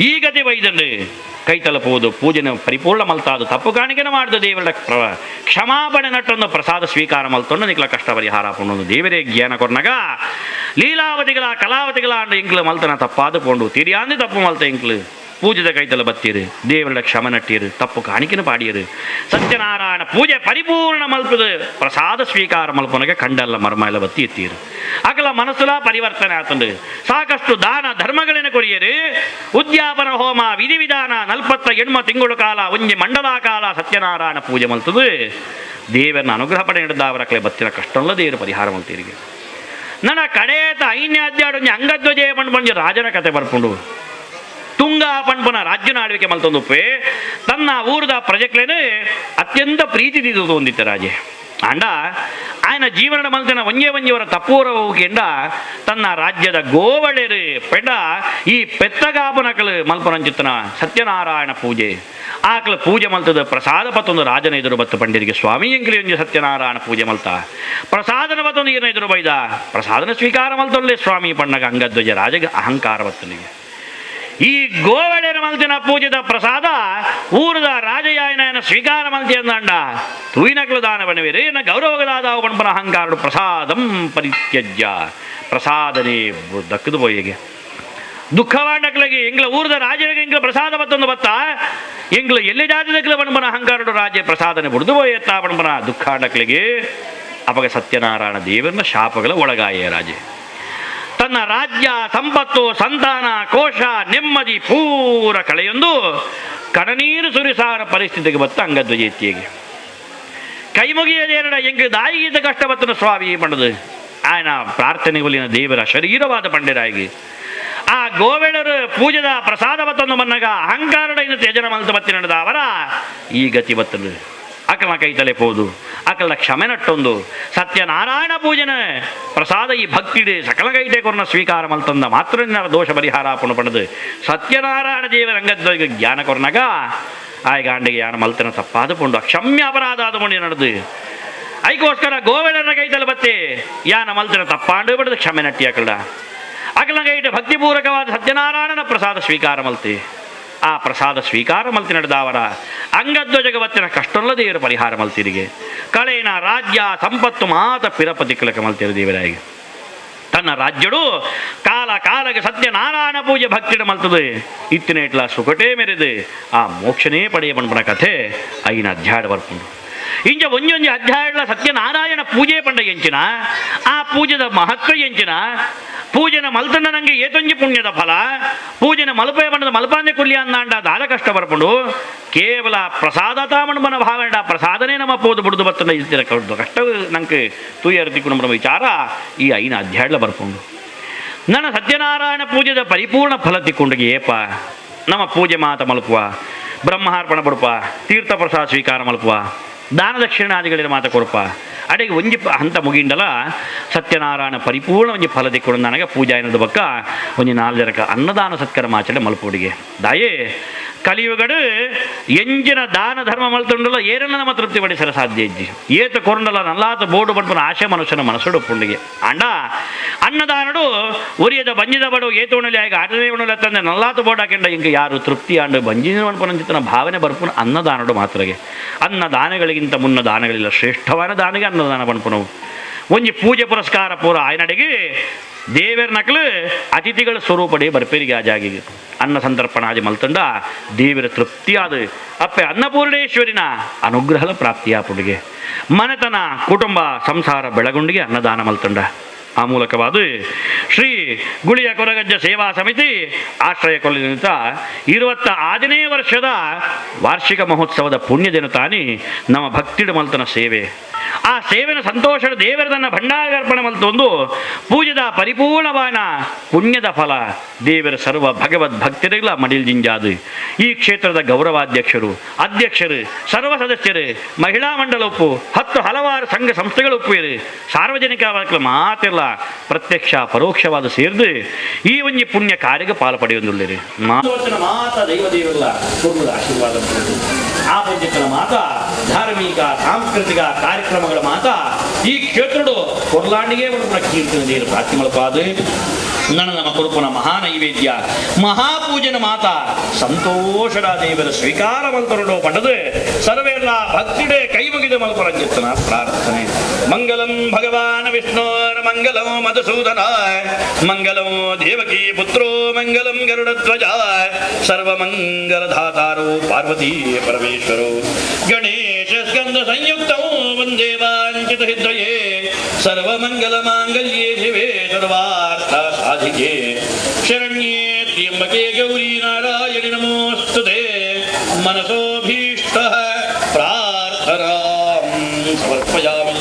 ಈ ಗತಿ ವೈದಂಡು ಕೈ ತಲುಪುವುದು ಪೂಜೆನ ಪರಿಪೂರ್ಣ ಮಲ್ತಾದು ತಪ್ಪು ಕಾಣಿಕೆನ ಮಾಡಿದ ದೇವರ ಕ್ಷಮಾಪಣೆ ನಟ್ಟೊಂದು ಪ್ರಸಾದ ಸ್ವೀಕಾರ ಮಲ್ತೊಂಡು ನಿಕ್ಲ ಕಷ್ಟ ಪರಿಹಾರ ಪುಣ್ಣೊಂದು ದೇವರೇ ಜ್ಞಾನ ಕೊರ್ನಗ ಲೀಲಾವತಿಗಳ ಕಲಾವತಿಗಳ ಅಂಡ ಇಂಕ್ಲು ಮಲ್ತನ ತಪ್ಪಾದ ಪೋಂಡು ತಿರಿಯಾಂದಿ ತಪ್ಪು ಮಲ್ತ ಇಂಕ್ಲು ಪೂಜೆದ ಕೈತಲ ಬತ್ತೀರು ದೇವರ ಕ್ಷಮ ನಟ್ಟಿರು ತಪ್ಪು ಕಾಣಿಕೆನ ಪಾಡಿಯರು ಸತ್ಯನಾರಾಯಣ ಪೂಜೆ ಪರಿಪೂರ್ಣ ಮಲ್ಪದ ಪ್ರಸಾದ ಸ್ವೀಕಾರ ಮಲ್ಪನಗೆ ಕಂಡಲ್ಲ ಮರ್ಮ ಬತ್ತಿ ಎತ್ತೀರು. ಅಗಲ ಮನಸ್ಸುಲ ಪರಿವರ್ತನೆ ಆತಂಡು ಸಾಕಷ್ಟು ದಾನ ಧರ್ಮಗಳಿನ ಕೊರಿಯರು ಉದ್ಯಾಪನ ಹೋಮ ವಿಧಿವಿಧಾನ 48 ತಿಂಗಳು ಕಾಲ ಒಂಜಿ ಮಂಡಲ ಕಾಲ ಸತ್ಯನಾರಾಯಣ ಪೂಜೆ ಮಲ್ತದು ದೇವರನ್ನ ಅನುಗ್ರಹ ಪಡೆ ಹಿಡಿದ ಬತ್ತಿನ ಕಷ್ಟಲ್ಲ ದೇವರು ಪರಿಹಾರ ಮಲ್ತೀರಿಗೆ. ನನ್ನ ಕಡೇತ ಐನ್ಯ ಅಧ್ಯಾಯ ಒಂಜಿ ಅಂಗಧ್ವಜೆ ಪಂಡ್ ರಾಜನ ಕತೆ ಬರ್ಪುಂಡು. ತುಂಗ ಪಣ್ಪನ ರಾಜ್ಯನ ಆಳ್ವಿಕೆ ಮಲ್ತೊಂದುಪ್ಪೆ ತನ್ನ ಊರದ ಪ್ರಜೆಕ್ಲೇನೆ ಅತ್ಯಂತ ಪ್ರೀತಿ ದಿದ್ದು ಹೊಂದಿತ್ತ ರಾಜೆ. ಅಂಡ ಆಯನ ಜೀವನದ ಮಲ್ತನ ಒಂಜೆ ಒಂಜೆಯವರ ತಪ್ಪೂರ ಕೆಂಡ ತನ್ನ ರಾಜ್ಯದ ಗೋವಳೆರು ಪೆಂಡ ಈ ಪೆತ್ತಗಾಪನಕಲು ಮಲ್ಪನಂಚಿತ್ತನ ಸತ್ಯನಾರಾಯಣ ಪೂಜೆ ಆಕಲ ಪೂಜೆ ಮಲ್ತದ ಪ್ರಸಾದ ಪತ್ತೊಂದು ರಾಜನ ಎದುರು ಬತ್ತು ಪಂಡಿರಿಗೆ ಸ್ವಾಮಿ ಎಂಕ್ಲಿ ಒಂಜಿ ಸತ್ಯನಾರಾಯಣ ಪೂಜೆ ಮಲ್ತ ಪ್ರಸಾದನ ಬತ್ತೊಂದು ಏನ ಎದುರು ಬೈದ ಪ್ರಸಾದನ ಸ್ವೀಕಾರ ಮಲ್ತೊಲ್ಲೆ ಸ್ವಾಮಿ ಪಣ್ಣಗ ಅಂಗಧ್ವಜ ರಾಜಗ ಅಹಂಕಾರ ಬತ್ತನಿಗೆ. ಈ ಗೋವಳೆರ ಮಲ್ತಿನ ಪೂಜೆದ ಪ್ರಸಾದ ಊರದ ರಾಜಯಾಯನ ಸ್ವೀಕಾರ ಮಲ್ತಿ ಅಂದಂಡ ತೂಯಿನಕ್ಲು ದಾನ ಬಣವಿರಿ ಎನ್ನ ಗೌರವಗದಾದ ಪಣಪನ ಅಹಂಕಾರಡು ಪ್ರಸಾದಂ ಪರಿತ್ಯಜ್ಯ ಪ್ರಸಾದನೇ ದಕ್ಕದು ಪೋಯಿಗೆ ದುಃಖವಾಂಡಕ್ಲಗಿ ಎಂಗ್ಲ ಊರದ ರಾಜರಿಗೆ ಎಂಗ್ಲ ಪ್ರಸಾದ ಬತ್ತೊಂದು ಬತ್ತ ಎಂಗ್ಲ ಎಲ್ಲಿ ಜಾತಿದಕ್ಲ ಬಣಪನ ಅಹಂಕಾರಡು ರಾಜ ಪ್ರಸಾದನೆ ಬುಡ್ದು ಪೋಯೆತ್ತ ಬಣಪನ ದುಃಖಾಂಡಕ್ಲಿಗೆ ಅಪಗ ಸತ್ಯನಾರಾಯಣ ದೇವರನ್ನ ಶಾಪಗಳ ಒಳಗಾಯ ರಾಜೆ. ತನ್ನ ರಾಜ್ಯ ಸಂಪತ್ತು ಸಂತಾನ ಕೋಶ ನೆಮ್ಮದಿ ಪೂರ ಕಳೆಯೊಂದು ಕಣನೀರು ಸುರಿಸಾರ ಪರಿಸ್ಥಿತಿಗೆ ಬತ್ತ ಅಂಗಧ್ವಜೇತಿಗೆ ಕೈ ಮುಗಿಯದೇರಡ ಎಂಗ್ ದಾಯಿಗೀತ ಕಷ್ಟ ಬತ್ತನ ಸ್ವಾಮಿ ಪಂಡದು ಆಯನ ಪ್ರಾರ್ಥನೆ ಒಲಿನ ದೇವರ ಶರೀರವಾದ ಪಂಡೆರಾಗಿ ಆ ಗೋವೆಳರು ಪೂಜೆದ ಪ್ರಸಾದ ಬತ್ತೊಂದು ಮನ್ನಗ ಅಹಂಕಾರಡ ಇನ್ನು ತ್ಯಜನ ಮಲ್ತ ಬತ್ತಿ ನಡೆದ ಅವರ ಈ ಗತಿ ಬತ್ತದು. ಅಕಲ ಕೈತಲೆ ಪೋದು ಅಕಲ ಕ್ಷಮೆ ನಟ್ಟೊಂದು ಸತ್ಯನಾರಾಯಣ ಪೂಜನ ಪ್ರಸಾದ ಈ ಭಕ್ತಿಡೆ ಸಕಲ ಕೈತೆ ಕೊರ್ನ ಸ್ವೀಕಾರ ಮಲ್ತಂದ ಮಾತ್ರ ದೋಷ ಪರಿಹಾರ ಪುಣ ಪಡೆದು ಸತ್ಯನಾರಾಯಣ ದೇವರ ಅಂಗದ್ವೈಗ ಜ್ಞಾನ ಕೊರ್ನಗ ಆಯ್ಗಾಂಡಿಗೆ ಯಾನ ಮಲ್ತನ ತಪ್ಪಾದ ಪುಂಡು ಅಕ್ಷಮ್ಯ ಅಪರಾಧ ಆದ ಮುಂಡಿ ನಡೆದು ಐಕೋಸ್ಕರ ಗೋವೆಳರ ಕೈತಲೆ ಬತ್ತೆ ಯಾನ ಮಲ್ತನ ತಪ್ಪಾಂಡು ಬಡದು ಕ್ಷಮೆ ನಟ್ಟಿ ಅಕಲ್ಡ ಅಕಲ ಕೈಟ ಭಕ್ತಿಪೂರ್ವಕವಾದ ಸತ್ಯನಾರಾಯಣನ ಪ್ರಸಾದ ಸ್ವೀಕಾರ ಮಲ್ತಿ. ಆ ಪ್ರಸಾದ ಸ್ವೀಕಾರ ಮಲ್ತಿ ನಡೆದಾವರ ಅಂಗಧ್ವಜಗವತ್ತಿನ ಕಷ್ಟೊಲ್ಲ ದೇವರ ಪರಿಹಾರ ಮಲ್ತಿರಿಗೆ ಕಳೇನ ರಾಜ್ಯ ಸಂಪತ್ತು ಮಾತ ಪಿರಪತಿ ಕಲಕ ಮಲ್ತಿರ ದೇವರಾಗಿ ತನ್ನ ರಾಜ್ಯಡು ಕಾಲ ಕಾಲಗೆ ಸತ್ಯನಾರಾಯಣ ಪೂಜೆ ಭಕ್ತಿಡ ಮಲ್ತದೆ ಇತ್ತಿನ ಇಟ್ಲ ಸುಖಟೇ ಮೆರೆದು ಆ ಮೋಕ್ಷನೇ ಪಡೆಯ ಪಂಪನ ಕಥೆ ಐನ ಅಧ್ಯಾಯ ಬರ್ಪುಂಡು. ಇಂಚ ಒಂಜೊಂಜಿ ಅಧ್ಯಾಯಗಳ ಸತ್ಯನಾರಾಯಣ ಪೂಜೆ ಪಂಡ ಎಂಚಿನ ಆ ಪೂಜೆದ ಮಹತ್ವ ಎಂಚಿನ ಪೂಜೆನ ಮಲ್ತಂಡ ನಂಗೆ ಏತೊಂಜಿ ಪುಣ್ಯದ ಫಲ ಪೂಜೆನ ಮಲ್ಪೆ ಬಂಡದ ಮಲ್ಪಾಂದೆ ಕುಲ್ಯ ಅಂದಾಂಡ ದಾದ ಕಷ್ಟ ಬರ್ಪುಂಡು ಕೇವಲ ಪ್ರಸಾದ ತಾಮಣ್ಮನ ಭಾವನ ಪ್ರಸಾದನೇ ನಮ್ಮ ಪೋದು ಬುಡ್ದು ಬತ್ತನ ಇರ್ತಿರ ಕಷ್ಟ ನಂಗೆ ತೂಯರ್ತಿ ಕುಣಂಬ ವಿಚಾರ ಈ ಐನ ಅಧ್ಯಾಯಗಳ ಬರ್ಪುಂಡು. ನನ್ನ ಸತ್ಯನಾರಾಯಣ ಪೂಜೆದ ಪರಿಪೂರ್ಣ ಫಲ ತಿಕ್ಕೊಂಡಿಗೆ ಏಪ ನಮ್ಮ ಪೂಜೆ ಮಾತ ಮಲ್ಪುವ ಬ್ರಹ್ಮಾರ್ಪಣ ಬಡುಪ ತೀರ್ಥ ಪ್ರಸಾದ ಸ್ವೀಕಾರ ಮಲ್ಪುವ ದಾನ ದಕ್ಷಿಣಾದಿಗಳಿನ ಮಾತ ಕೊರಪ ಅಡೆಗೆ ಒಂಜಿ ಹಂತ ಮುಗಿಂಡಲ ಸತ್ಯನಾರಾಯಣ ಪರಿಪೂರ್ಣ ಒಂಜಿ ಫಲ ದಿಕ್ಕೊಂಡು ನನಗೆ ಪೂಜಾ ಎನ್ನದ ಬಕ್ಕ ಒಂಜಿ ನಾಲ್ ಜನಕ ಅನ್ನದಾನ ಸತ್ಕರ ಮಾಚಡೆ ಮಲ್ಪುಡಿಗೆ ದಾಯೇ ಕಲಿಯುಗಡು ಎಂಜಿನ ದಾನ ಧರ್ಮ ಮಲ್ತುಂಡಲ ಏರನ್ನ ನಮ್ಮ ತೃಪ್ತಿ ಪಡಿಸಲ ಸಾಧ್ಯ ಇಜ್ಜಿ ಏತ ಕೊರಂಡಲ ನಲ್ಲಾತ ಬೋಡು ಪಡ್ಪನ ಆಶೆ ಮನುಷ್ಯನ ಮನಸ್ಸುಡು ಪುಂಡಿಗೆ ಅಂಡ ಅನ್ನದಾನಡು ಒರಿಯದ ಬಂಜಿದ ಬಡು ಏತೋಣಲಿ ಆಗ ಆಟನೇ ಉಣಲಿ ತಂದೆ ನಲ್ಲಾತ ಬೋಡು ಹಾಕೊಂಡ ಇಂಕ ಯಾರು ತೃಪ್ತಿ ಆಂಡು ಬಂಜಿನ ಮಣ್ಪನಂಚಿತನ ಭಾವನೆ ಬರ್ಪುನ ಅನ್ನದಾನಡು ಮಾತ್ರಗೆ. ಅನ್ನದಾನಗಳಿಗಿಂತ ಮುನ್ನ ದಾನಗಳಿಲ್ಲ, ಶ್ರೇಷ್ಠವಾದ ದಾನಿಗೆ ಅನ್ನದಾನ ಪನ್ಪುನವು. ಒಂಜಿ ಪೂಜೆ ಪುರಸ್ಕಾರ ಪೂರ ಆಯನಡೆಗೆ ದೇವರ ನಕಲು ಅತಿಥಿಗಳ ಸ್ವರೂಪಡೆ ಬರ್ಪೇರಿಗೆ ಆ ಜಾಗಿಗೆ ಅನ್ನ ಸಂತರ್ಪಣಾದಿ ಮಲ್ತಂಡ ದೇವರ ತೃಪ್ತಿಯಾದ ಅಪ್ಪೆ ಅನ್ನಪೂರ್ಣೇಶ್ವರಿನ ಅನುಗ್ರಹದ ಪ್ರಾಪ್ತಿಯ ಪುಡಿಗೆ ಮನೆತನ ಕುಟುಂಬ ಸಂಸಾರ ಬೆಳಗುಂಡಿಗೆ ಅನ್ನದಾನ ಮಲ್ತಂಡ. ಆ ಮೂಲಕವಾದ ಶ್ರೀ ಗುಳಿಯ ಕೊರಗಜ್ಜ ಸೇವಾ ಸಮಿತಿ ಆಶ್ರಯ ಕೊಲ್ಲಿನಿಂದ 26ನೇ ವರ್ಷದ ವಾರ್ಷಿಕ ಮಹೋತ್ಸವದ ಪುಣ್ಯ ದಿನ ತಾನಿ ನಮ್ಮ ಭಕ್ತಿಡ ಮಲ್ತನ ಸೇವೆ. ಆ ಸೇವೆನ ಸಂತೋಷದ ದೇವರ ತನ್ನ ಭಂಡಾರರ್ಪಣೆ ಮಲ್ತೊಂದು ಪೂಜೆದ ಪರಿಪೂರ್ಣವಾನ ಪುಣ್ಯದ ಫಲ ದೇವರ ಸರ್ವ ಭಗವದ್ ಭಕ್ತರಿಗಳ ಮಡಿಲ್ ಜಿಂಜಾದು ಈ ಕ್ಷೇತ್ರದ ಗೌರವಾಧ್ಯಕ್ಷರು ಅಧ್ಯಕ್ಷರು ಸರ್ವ ಸದಸ್ಯರು ಮಹಿಳಾ ಮಂಡಲ ಒಪ್ಪು 10 ಹಲವಾರು ಸಂಘ ಸಂಸ್ಥೆಗಳು ಒಪ್ಪುವಿರು ಸಾರ್ವಜನಿಕ ಮಾತೆಲ್ಲ ಪ್ರತ್ಯಕ್ಷ ಪರೋಕ್ಷವಾದ ಸೇರಿದು ಈ ಒಂಜಿ ಪುಣ್ಯ ಕಾರ್ಯಕ್ಕೆ ಪಾಲು ಪಡೆಯೊಂದುಳ್ಳಿರಿ. ಮಾತ ದೈವ ದೇವರ ಕುಟುಂಬದ ಆಶೀರ್ವಾದ ಆ ಪಂಚಕನ ಮಾತ ಧಾರ್ಮಿಕ ಸಾಂಸ್ಕೃತಿಕ ಕಾರ್ಯಕ್ರಮಗಳ ಮಾತ ಈ ಕ್ಷೇತ್ರಡು ಕೊರ್ಲಾಂಡಿಗೆ ಒಂದು ಕೀರ್ತನ ದೇವರು ಪ್ರಾರ್ಥನೆ ಮಲ್ಪಾದು ನನ್ನ ನಮ್ಮ ಕೊರುಪುನ ಮಹಾನೈವೇದ್ಯ ಮಹಾಪೂಜನ ಮಾತ ಸಂತೋಷದ ದೇವರ ಸ್ವೀಕಾರ ಮಲ್ತರುಡೋ ಪಂಡದು ಸರ್ವೆಲ್ಲ ಭಕ್ತಿಡೆ ಕೈ ಮುಗಿದ ಮಲ್ಪರಂಜಿತ್ತನ ಪ್ರಾರ್ಥನೆ. ಮಂಗಲಂ ಭಗವಾನ್ ವಿಷ್ಣೋರ್ ಮಂಗಲಂ ಮಧುಸೂದನ ಮಂಗಲಂ ದೇವಕೀ ಪುತ್ರೋ ಮಂಗಲಂ ಗರುಡಧ್ವಜ ಸರ್ವಮಂಗಲಧಾತಾರೋ ಪಾರ್ವತೀ ಪರಮೇಶ್ವರೋ ಗಣೇಶ ಸ್ಕಂದ ಸಂಯುಕ್ತೌ ವಂದೇ ವಾಂಛಿತ ಸಿದ್ಧಯೇ ಸರ್ವಮಂಗಲ ಮಾಂಗಲ್ಯೇ ಶಿವೇ ಸರ್ವಾರ್ಥ ಸಾಧಿಕೆ ಶರಣ್ಯೇ ತ್ರ್ಯಂಬಕೆ ಗೌರಿ ನಾರಾಯಣಿ ನಮೋಸ್ತುತೆ. ಮನಸೋಭೀಷ್ಟ ಪ್ರಾರ್ಥನಾಂ ಸಮರ್ಪಯಾಮಿ.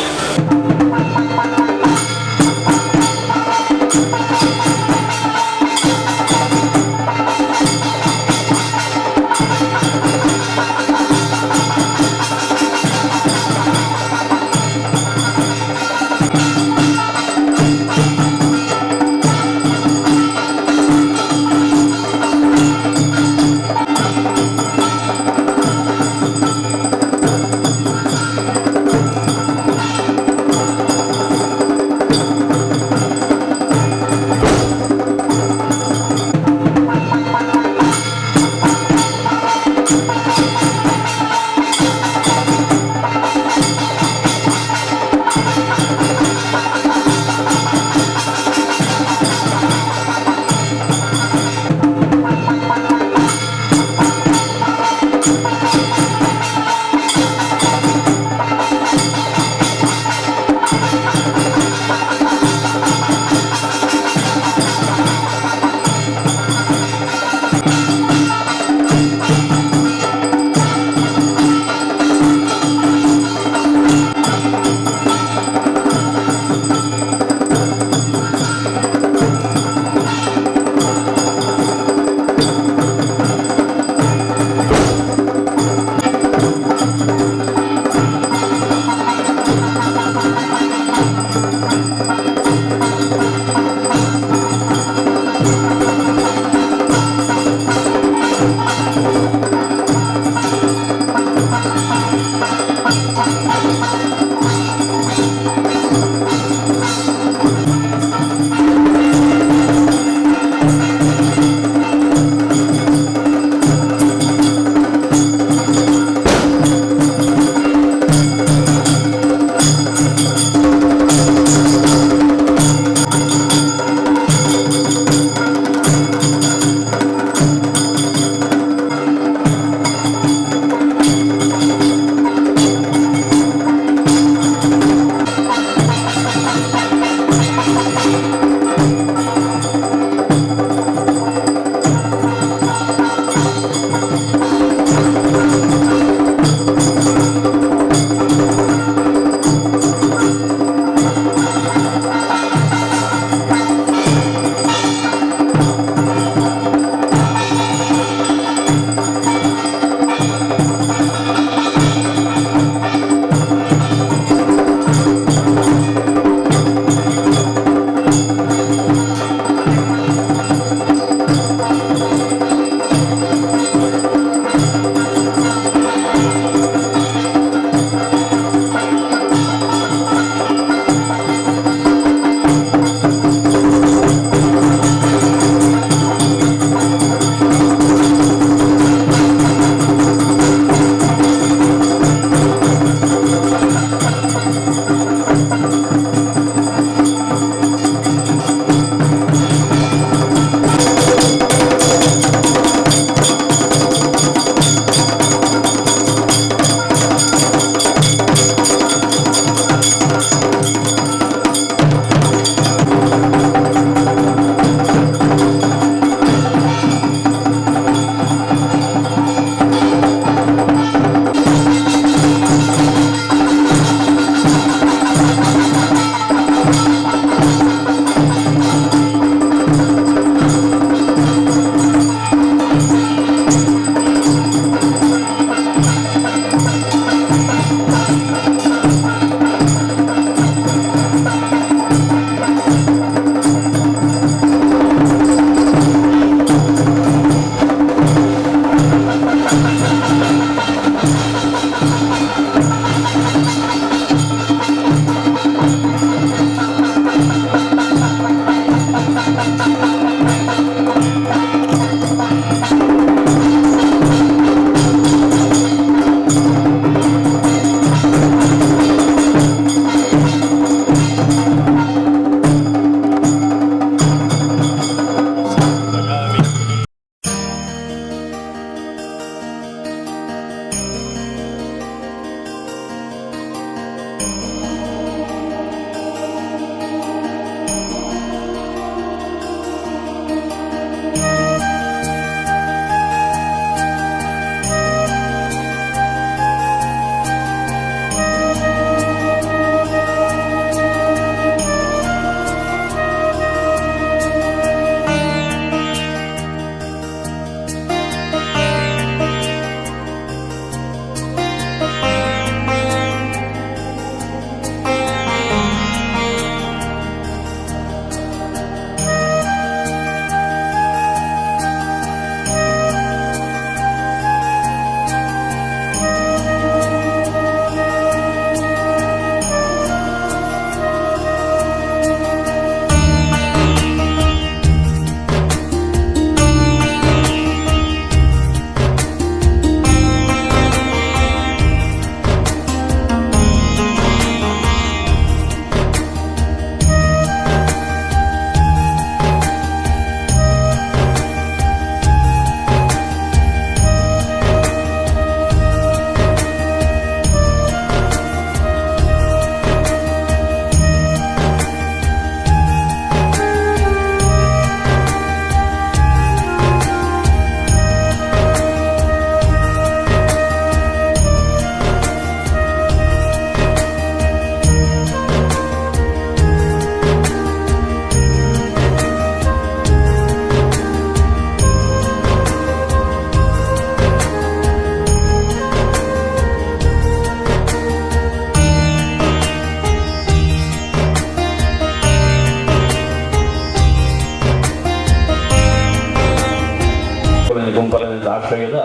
ಆಶ್ರಯದ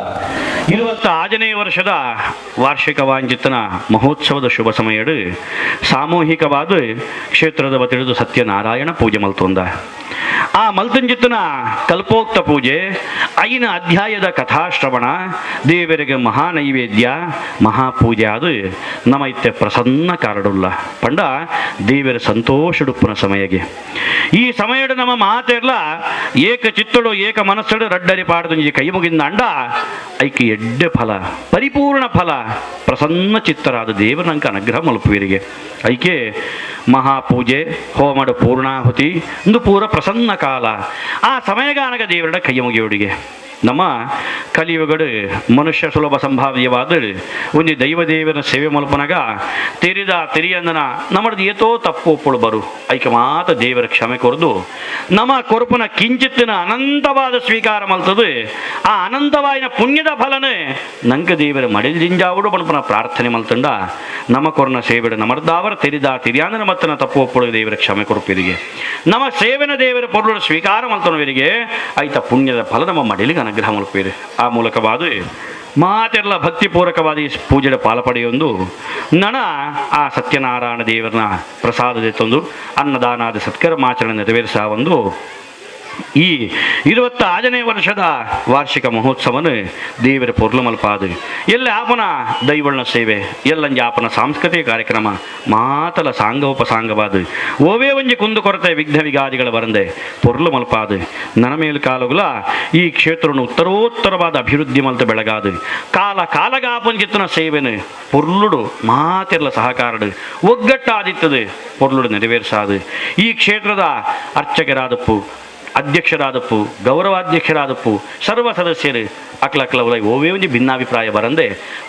26ನೇ ವರ್ಷದ ವಾರ್ಷಿಕ ವಾಂಚಿತನ ಮಹೋತ್ಸವದ ಶುಭ ಸಮಯಡು ಸಾಮೂಹಿಕವಾದ ಕ್ಷೇತ್ರದ ಬತಿಳಿದು ಸತ್ಯನಾರಾಯಣ ಪೂಜೆ ಮಲ್ತೊಂದ. ಆ ಮಲ್ತಂಜಿತ್ತನ ಕಲ್ಪೋಕ್ತ ಪೂಜೆ, ಐನ ಅಧ್ಯಾಯದ ಕಥಾಶ್ರವಣ, ದೇವರಿಗೆ ಮಹಾನೈವೇದ್ಯ ಮಹಾಪೂಜೆ ಅದು ನಮ ಇತ್ತೆ ಪ್ರಸನ್ನ ಕಾರಡುಲ್ಲ ಪಂಡ ದೇವರ ಸಂತೋಷಡುಪ್ಪುನ ಸಮಯಗೆ. ಈ ಸಮಯಡು ನಮ್ಮ ಮಾತೆರ್ಲ ಏಕ ಚಿತ್ತಡು ಏಕ ಮನಸ್ಸಡು ರಡ್ಡರಿ ಪಾಡದಂಜಿ ಕೈ ಮುಗಿಂದ ಅಂಡ ಐಕೆ ಎಡ್ಡೆ ಫಲ, ಪರಿಪೂರ್ಣ ಫಲ, ಪ್ರಸನ್ನ ಚಿತ್ತರಾದ ದೇವರಂಕ ಅನುಗ್ರಹ ಮಲ್ಪುವಿರಿಗೆ. ಐಕೆ ಮಹಾಪೂಜೆ ಹೋಮಡು ಪೂರ್ಣಾಹುತಿ ಒಂದು ಪೂರ ಪ್ರಸನ್ನ ಕಾಲ. ಆ ಸಮಯಗಾನಗ ದೇವರ ಕೈಯ ಮುಗಿಯೋಡಿಗೆ ನಮ್ಮ ಕಲಿಯುಗಡು ಮನುಷ್ಯ ಸುಲಭ ಸಂಭಾವ್ಯವಾದ ಒಂದು ದೈವದೇವನ ಸೇವೆ ಮಲ್ಪನಗ ತೆರಿದ ತೆರಿಯಂದನ ನಮ್ಮದು ಏತೋ ತಪ್ಪು ಒಪ್ಪಳು ಬರು. ಐಕ ಮಾತ ದೇವರ ಕ್ಷಮೆ ಕೊರದು ನಮ್ಮ ಕೊರಪುನ ಕಿಂಚಿತ್ತಿನ ಅನಂತವಾದ ಸ್ವೀಕಾರ ಮಲ್ತದು. ಆ ಅನಂತವಾಯಿನ ಪುಣ್ಯದ ಫಲನೆ ನಂಕ ದೇವರ ಮಡಿಲಿಂಜಾವುಡು ಪಣಪುನ ಪ್ರಾರ್ಥನೆ ಮಲ್ತಂಡ ನಮ್ಮ ಕೊರನ ಸೇವೆಡು ನಮರ್ದಾವರ ತೆರಿದ ತಿರಿಯಾಂದನ ಮತ್ತನ ತಪ್ಪು ಒಪ್ಪಳು ದೇವರ ಕ್ಷಮೆ ಕೊರಪಿರಿಗೆ ನಮ್ಮ ಸೇವೆನ ದೇವರ ಪೊರುಳು ಸ್ವೀಕಾರ ಮಲ್ತನವರಿಗೆ ಐತ ಪುಣ್ಯದ ಫಲ ನಮ್ಮ ಮಡಿಲಿಗೆ ಅನುಗ್ರಹ ಮಲ್ಪೇರು. ಆ ಮೂಲಕವಾದ ಮಾತೆಲ್ಲ ಭಕ್ತಿಪೂರ್ವಕವಾದ ಈ ಪೂಜೆಯ ಪಾಲಪಡೆಯೊಂದು ನಣ ಆ ಸತ್ಯನಾರಾಯಣ ದೇವರನ ಪ್ರಸಾದದ ತಂದು ಅನ್ನದಾನಾದ ಸತ್ಕರ್ಮಾಚರಣೆ ನೆರವೇರಿಸ ಒಂದು ಈ 26ನೇ ವರ್ಷದ ವಾರ್ಷಿಕ ಮಹೋತ್ಸವನು ದೇವರ ಪೊರ್ಲು ಮಲ್ಪಾದು. ಎಲ್ಲ ಆಪನ ದೈವಳ್ನ ಸೇವೆ, ಎಲ್ಲಂಜಿ ಆಪನ ಸಾಂಸ್ಕೃತಿಕ ಕಾರ್ಯಕ್ರಮ ಮಾತಲ ಸಾಂಗೋಪಸಾಂಗವಾದ ಓವೇ ಒಂಜಿ ಕುಂದು ಕೊರತೆ ವಿಘ್ನ ವಿಗಾದಿಗಳ ಬರಂದೆ ಪೊರ್ಲು ಮಲ್ಪಾದು. ನನ ಮೇಲ್ ಕಾಲುಗಳ ಈ ಕ್ಷೇತ್ರವನ್ನು ಉತ್ತರೋತ್ತರವಾದ ಅಭಿವೃದ್ಧಿ ಮಲ್ತ ಬೆಳಗಾದು ಕಾಲ ಕಾಲಗಾಪಂಜಿತ್ತನ ಸೇವೆನು ಪೊರ್ಲುಡು ಮಾತೆಲ್ಲ ಸಹಕಾರಡು ಒಗ್ಗಟ್ಟಾದಿತ್ತದೆ ಪೊರ್ಲುಡು ನೆರವೇರಿಸಾದು. ಈ ಕ್ಷೇತ್ರದ ಅರ್ಚಕರಾದಪ್ಪು, ಅಧ್ಯಕ್ಷರಾದಪ್ಪು, ಗೌರವಾಧ್ಯಕ್ಷರಾದಪ್ಪು, ಸರ್ವ ಸದಸ್ಯರು ಅಕ್ಲಕ್ಲ ಉಲೈ ಓವೇ ಒಂಜಿ ಭಿನ್ನಾಭಿಪ್ರಾಯ ಬರಂದೆ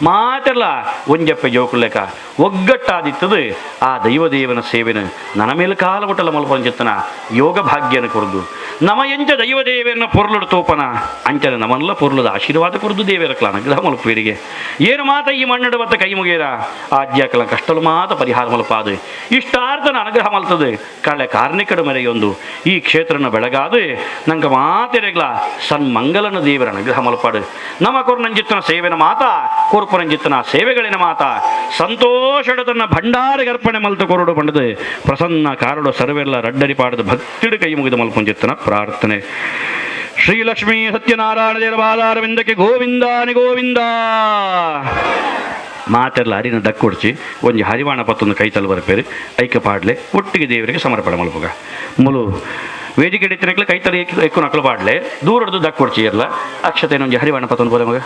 ಮಾತೆಲ್ಲ ಒಂಜಪ್ಪೆ ಜೋಕುಲೆಕ ಒಗ್ಗಟ್ಟಾದಿತ್ತದು. ಆ ದೈವದೇವನ ಸೇವೆನು ನನ ಮೇಲೆ ಕಾಲ ಮುಟ್ಟಲ ಮಲ್ಪಂಚಿತ್ತನ ಯೋಗ ಭಾಗ್ಯನ ಕೊರ್ದು ನಮ ಎಂಚ ದೈವದೇವನ ಪೊರ್ಲುಡು ತೋಪನ ಅಂಚನ ನಮಲ್ಲ ಪೊರ್ಲುದ ಆಶೀರ್ವಾದ ಕೊರ್ದು ದೇವರಕ್ಲ ಅನುಗ್ರಹ ಮಲ್ಪುವಿರಿಗೆ. ಏನು ಮಾತ ಈ ಮಣ್ಣಡು ಬತ್ತ ಕೈ ಮುಗಿಯರ ಆದ್ಯಾಕಲ ಕಷ್ಟಲು ಮಾತ ಪರಿಹಾರ ಮಲ್ಪಾದು ಇಷ್ಟಾರ್ಥನ ಅನುಗ್ರಹ ಮಲ್ತದೆ. ಕಳೆ ಕಾರ್ಣಿಕಡ ಮೆರೆಯೊಂದು ಈ ಕ್ಷೇತ್ರನ ಬೆಳಗಾದು ನಂಗೆ ಮಾತೆರೆಗ್ಲ ಸನ್ಮಂಗಲನ ದೇವರ ಅನುಗ್ರಹ ಮಲ್ಪಾಡು. ನಮ್ಮ ಕೊರ್ನಂಜಿತ್ತನ ಸೇವೆನ ಮಾತ ಕೊರ್ಪುರಂಜಿತ್ತನ ಸೇವೆಗಳಿನ ಮಾತ ಸಂತೋಷಡ ತನ್ನ ಭಂಡಾರ ಗರ್ಪಣೆ ಮಲ್ತ ಕೊರಡು ಪಂಡದು ಪ್ರಸನ್ನ ಕಾರಡು ಸರ್ವೆಲ್ಲ ರಡ್ಡರಿ ಪಾಡದ ಭಕ್ತಿಡು ಕೈ ಮುಗಿದ ಮಲ್ಪಂಜಿತ್ತನ ಪ್ರಾರ್ಥನೆ. ಶ್ರೀಲಕ್ಷ್ಮೀ ಸತ್ಯನಾರಾಯಣ ದೇವರ ಗೋವಿಂದಾನಿ ಗೋವಿಂದ. ಮಾತೆಲ್ಲ ಅರಿನ ದಕ್ಕೊಡ್ಚಿ ಒಂಜಿ ಹರಿವಾಣ ಪತ್ತೊಂದು ಕೈ ತಲು ಬರಪೇರು ಐಕ ಪಾಡ್ಲೆ ಒಟ್ಟಿಗೆ ದೇವರಿಗೆ ಸಮರ್ಪಣೆ ಮಲ್ಪುಗ. ಮುಲು ವೇದಿಕೆ ಇತ್ತಿನಕ್ಲೆ ಕೈ ತಲೆ ಎಕ್ಕು ನಕಲು ಪಾಡ್ಲೆ ದೂರಡ್ದು ದಕ್ಕೊಡ್ಚಿ ಎಲ್ಲ ಅಕ್ಷತೆನ ಒಂಜಿ ಹರಿವಾಣ ಪತ್ತೊಂದು ಬೋಲೆ ಮಗ.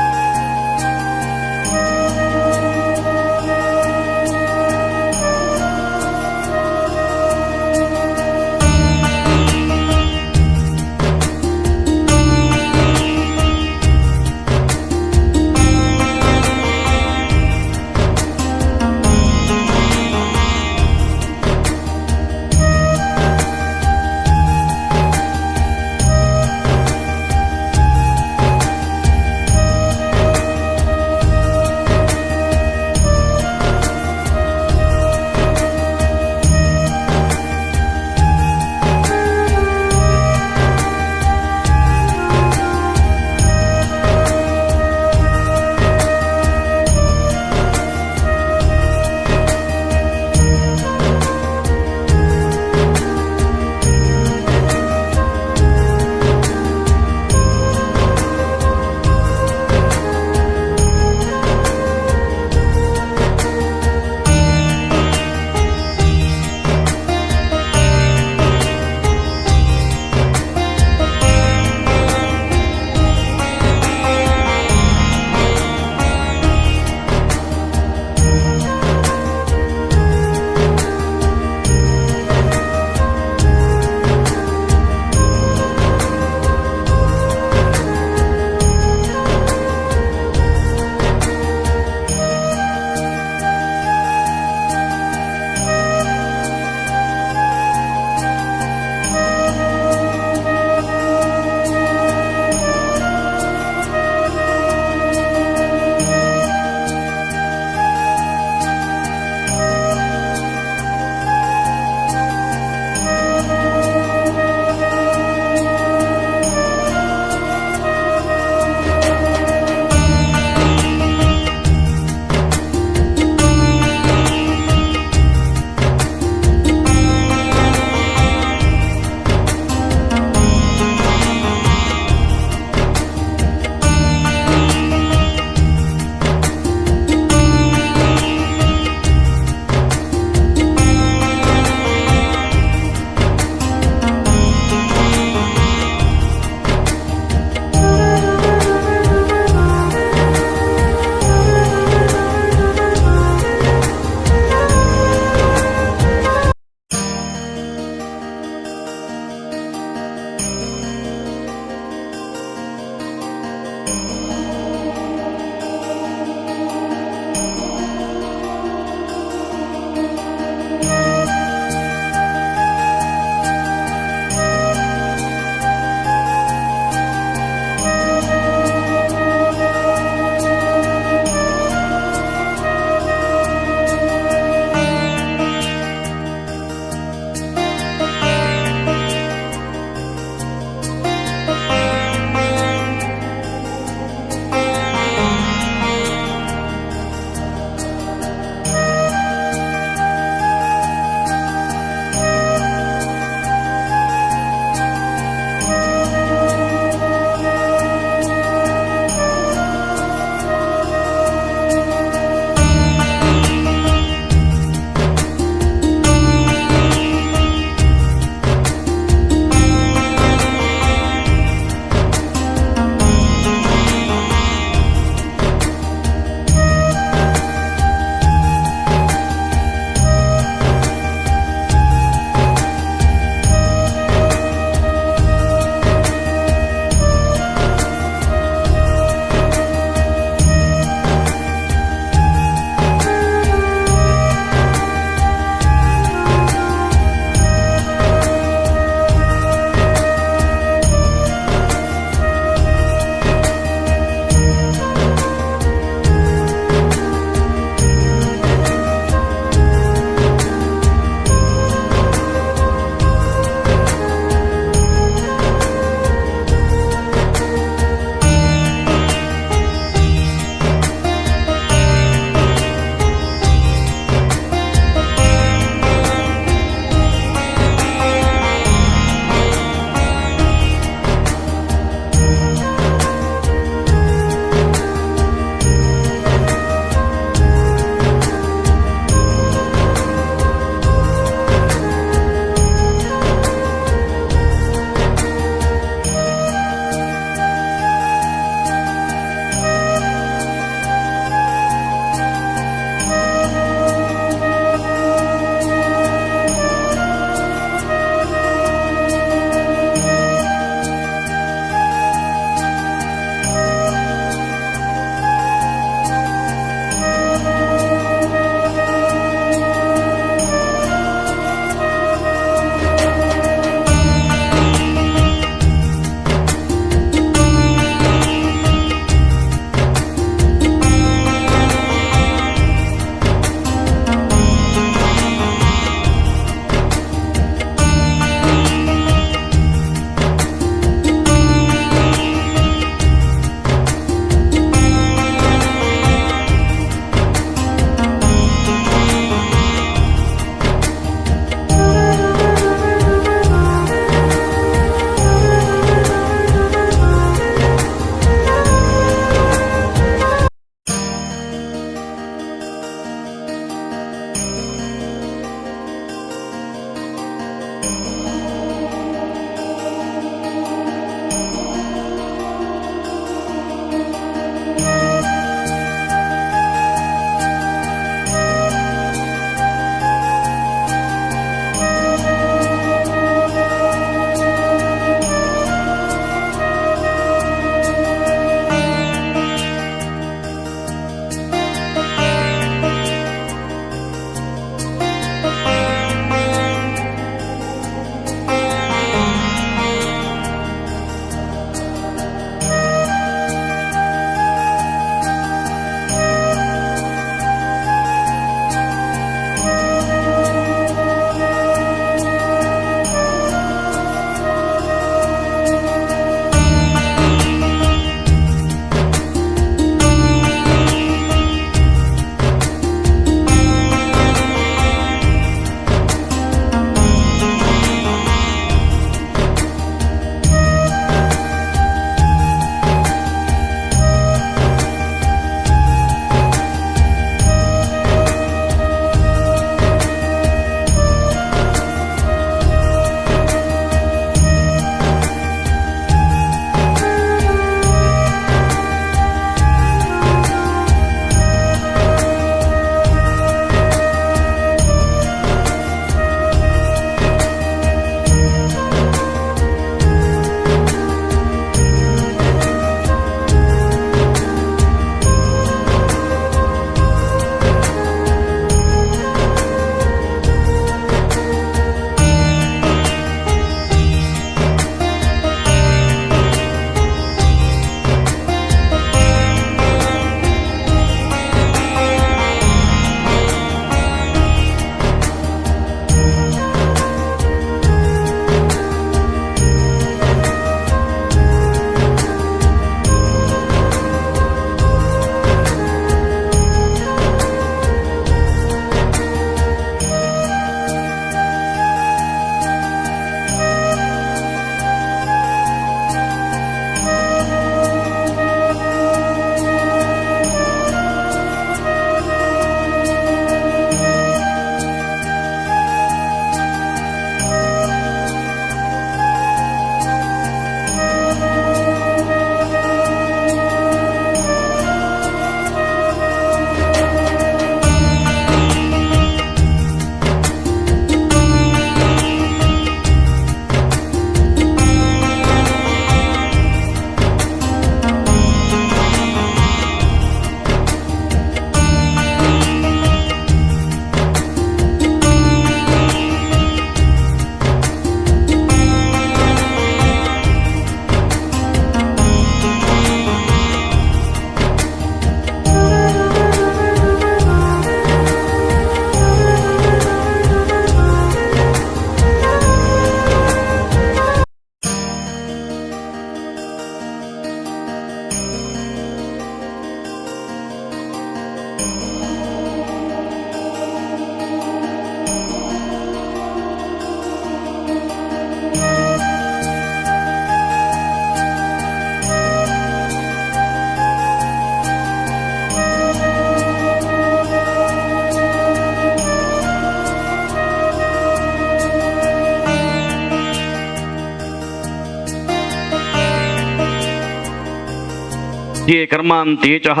ಈ ಕರ್ಮಾಂತೇಚಃ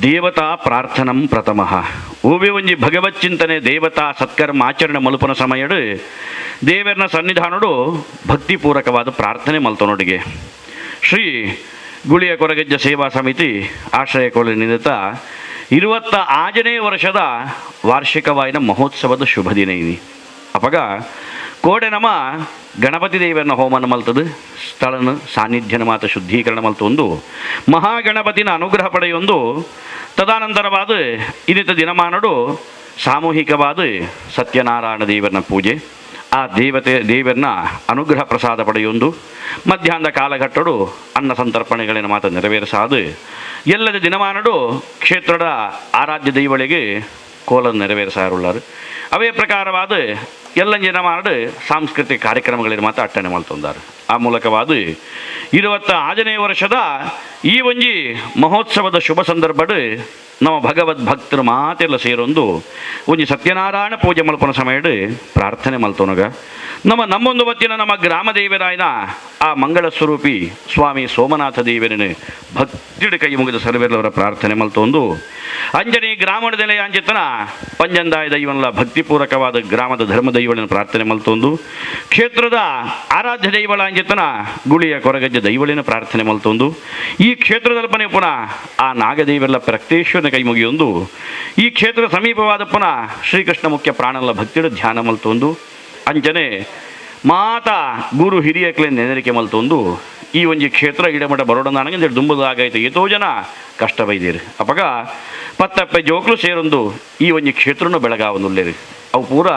ದೇವತಾ ಪ್ರಾರ್ಥನಂ ಪ್ರಥಮಃ. ಓವೆ ಒಂಜಿ ಭಗವತ್ ಚಿಂತನೆ ದೇವತಾ ಸತ್ಕರ್ಮ ಆಚರಣೆ ಮಲುಪನ ಸಮಯಡು ದೇವರನ ಸನ್ನಿಧಾನಡು ಭಕ್ತಿಪೂರ್ವಕವಾದ ಪ್ರಾರ್ಥನೆ ಮಲ್ತನೊಡಿಗೆ. ಶ್ರೀ ಗುಳಿಯ ಕೊರಗಜ್ಜ ಸೇವಾ ಸಮಿತಿ ಆಶ್ರಯ ಕೊಲೆ 26ನೇ ವರ್ಷದ ವಾರ್ಷಿಕವಾಯಿನ ಮಹೋತ್ಸವದ ಶುಭ ದಿನ ಇನಿ. ಅಪಗ ಕೋಡೆ ನಮ ಗಣಪತಿ ದೇವರನ್ನ ಹೋಮನ ಮಲ್ತದು ಸ್ಥಳನ ಸಾನ್ನಿಧ್ಯನ ಮಾತ ಶುದ್ಧೀಕರಣ ಮಲ್ತೊಂದು ಮಹಾಗಣಪತಿನ ಅನುಗ್ರಹ ಪಡೆಯೊಂದು ತದಾನಂತರವಾದ ಇನ್ನಿತ ದಿನಮಾನಡು ಸಾಮೂಹಿಕವಾದ ಸತ್ಯನಾರಾಯಣ ದೇವರನ್ನ ಪೂಜೆ ಆ ದೇವತೆ ದೇವರನ್ನ ಅನುಗ್ರಹ ಪ್ರಸಾದ ಪಡೆಯೊಂದು ಮಧ್ಯಾಹ್ನದ ಕಾಲಘಟ್ಟಡು ಅನ್ನ ಸಂತರ್ಪಣೆಗಳಿನ ಮಾತ ನೆರವೇರಿಸಾದು ಎಲ್ಲದ ದಿನಮಾನಡು ಕ್ಷೇತ್ರದ ಆರಾಧ್ಯ ದೈವಳಿಗೆ ಕೋಲನ್ನು ನೆರವೇರಿಸಾರುಳ್ಳಾರು. ಅವೇ ಪ್ರಕಾರವಾದ ಎಲ್ಲಂಜಿ ಮಾಡು ಸಾಂಸ್ಕೃತಿಕ ಕಾರ್ಯಕ್ರಮಗಳಿಗೆ ಮಾತ್ರ ಅಟ್ಟಣೆ ಮಲ್ತೊಂದಾರು. ಆ ಮೂಲಕವಾದ 26ನೇ ವರ್ಷದ ಈ ಒಂಜಿ ಮಹೋತ್ಸವದ ಶುಭ ಸಂದರ್ಭಡ್ ನಮ್ಮ ಭಗವದ್ ಭಕ್ತರು ಮಾತೆಲ್ಲ ಸೇರೊಂದು ಒಂಜಿ ಸತ್ಯನಾರಾಯಣ ಪೂಜೆ ಮಲ್ಪನ ಸಮಯಡ್ ಪ್ರಾರ್ಥನೆ ಮಲ್ತೊನಗ ನಮ್ಮ ನಮ್ಮೊಂದು ಬತ್ತಿನ ನಮ್ಮ ಗ್ರಾಮ ದೇವರಾಯನ ಆ ಮಂಗಳ ಸ್ವರೂಪಿ ಸ್ವಾಮಿ ಸೋಮನಾಥ ದೇವರನ್ನು ಭಕ್ತಿಡು ಕೈ ಮುಗಿದ ಸರ್ವೆಲ್ಲವರ ಪ್ರಾರ್ಥನೆ ಮಲ್ತೊಂದು ಅಂಜನಿ ಗ್ರಾಮದ ನೆಲೆಯ ಅಂಚಿತನ ಪಂಜಂದಾಯ ದೈವನ್ಲ ಭಕ್ತಿಪೂರ್ವಕವಾದ ಗ್ರಾಮದ ಧರ್ಮ ದೈವಳನ್ನು ಪ್ರಾರ್ಥನೆ ಮಲ್ತೊಂದು ಕ್ಷೇತ್ರದ ಆರಾಧ್ಯ ದೈವಳ ಅಂಚಿತನ ಗುಳಿಯ ಕೊರಗಜ್ಜ ದೈವಳಿನ ಪ್ರಾರ್ಥನೆ ಮಲ್ತೊಂದು ಈ ಕ್ಷೇತ್ರದಲ್ಪನೆ ಪುನಃ ಆ ನಾಗದೇವರ ಪ್ರಕ್ತೇಶ್ವರನ ಕೈ ಮುಗಿಯೊಂದು ಈ ಕ್ಷೇತ್ರದ ಸಮೀಪವಾದ ಪುನಃ ಶ್ರೀಕೃಷ್ಣ ಮುಖ್ಯ ಪ್ರಾಣಲ್ಲ ಭಕ್ತಿಡು ಧ್ಯಾನ ಮಲ್ತೊಂದು ಅಂಚನೆ ಮಾತಾ ಗುರು ಹಿರಿಯಕ್ಲೆ ನೆನರಿಕೆ ಮಲ್ತೊಂದು ಈ ಒಂಜಿ ಕ್ಷೇತ್ರ ಇಡಮಟ ಬರೋಡ ನನಗೆ ದುಂಬುದಾಗೈತೆ ಏತೋ ಜನ ಕಷ್ಟ ಬೈದಿರು. ಅಪಗ ಪತ್ತಪ್ಪೆ ಜೋಕ್ಲು ಸೇರೊಂದು ಈ ಒಂಜಿ ಕ್ಷೇತ್ರನು ಬೆಳಗಾವನುಲ್ಲೇರು. ಅವು ಪೂರ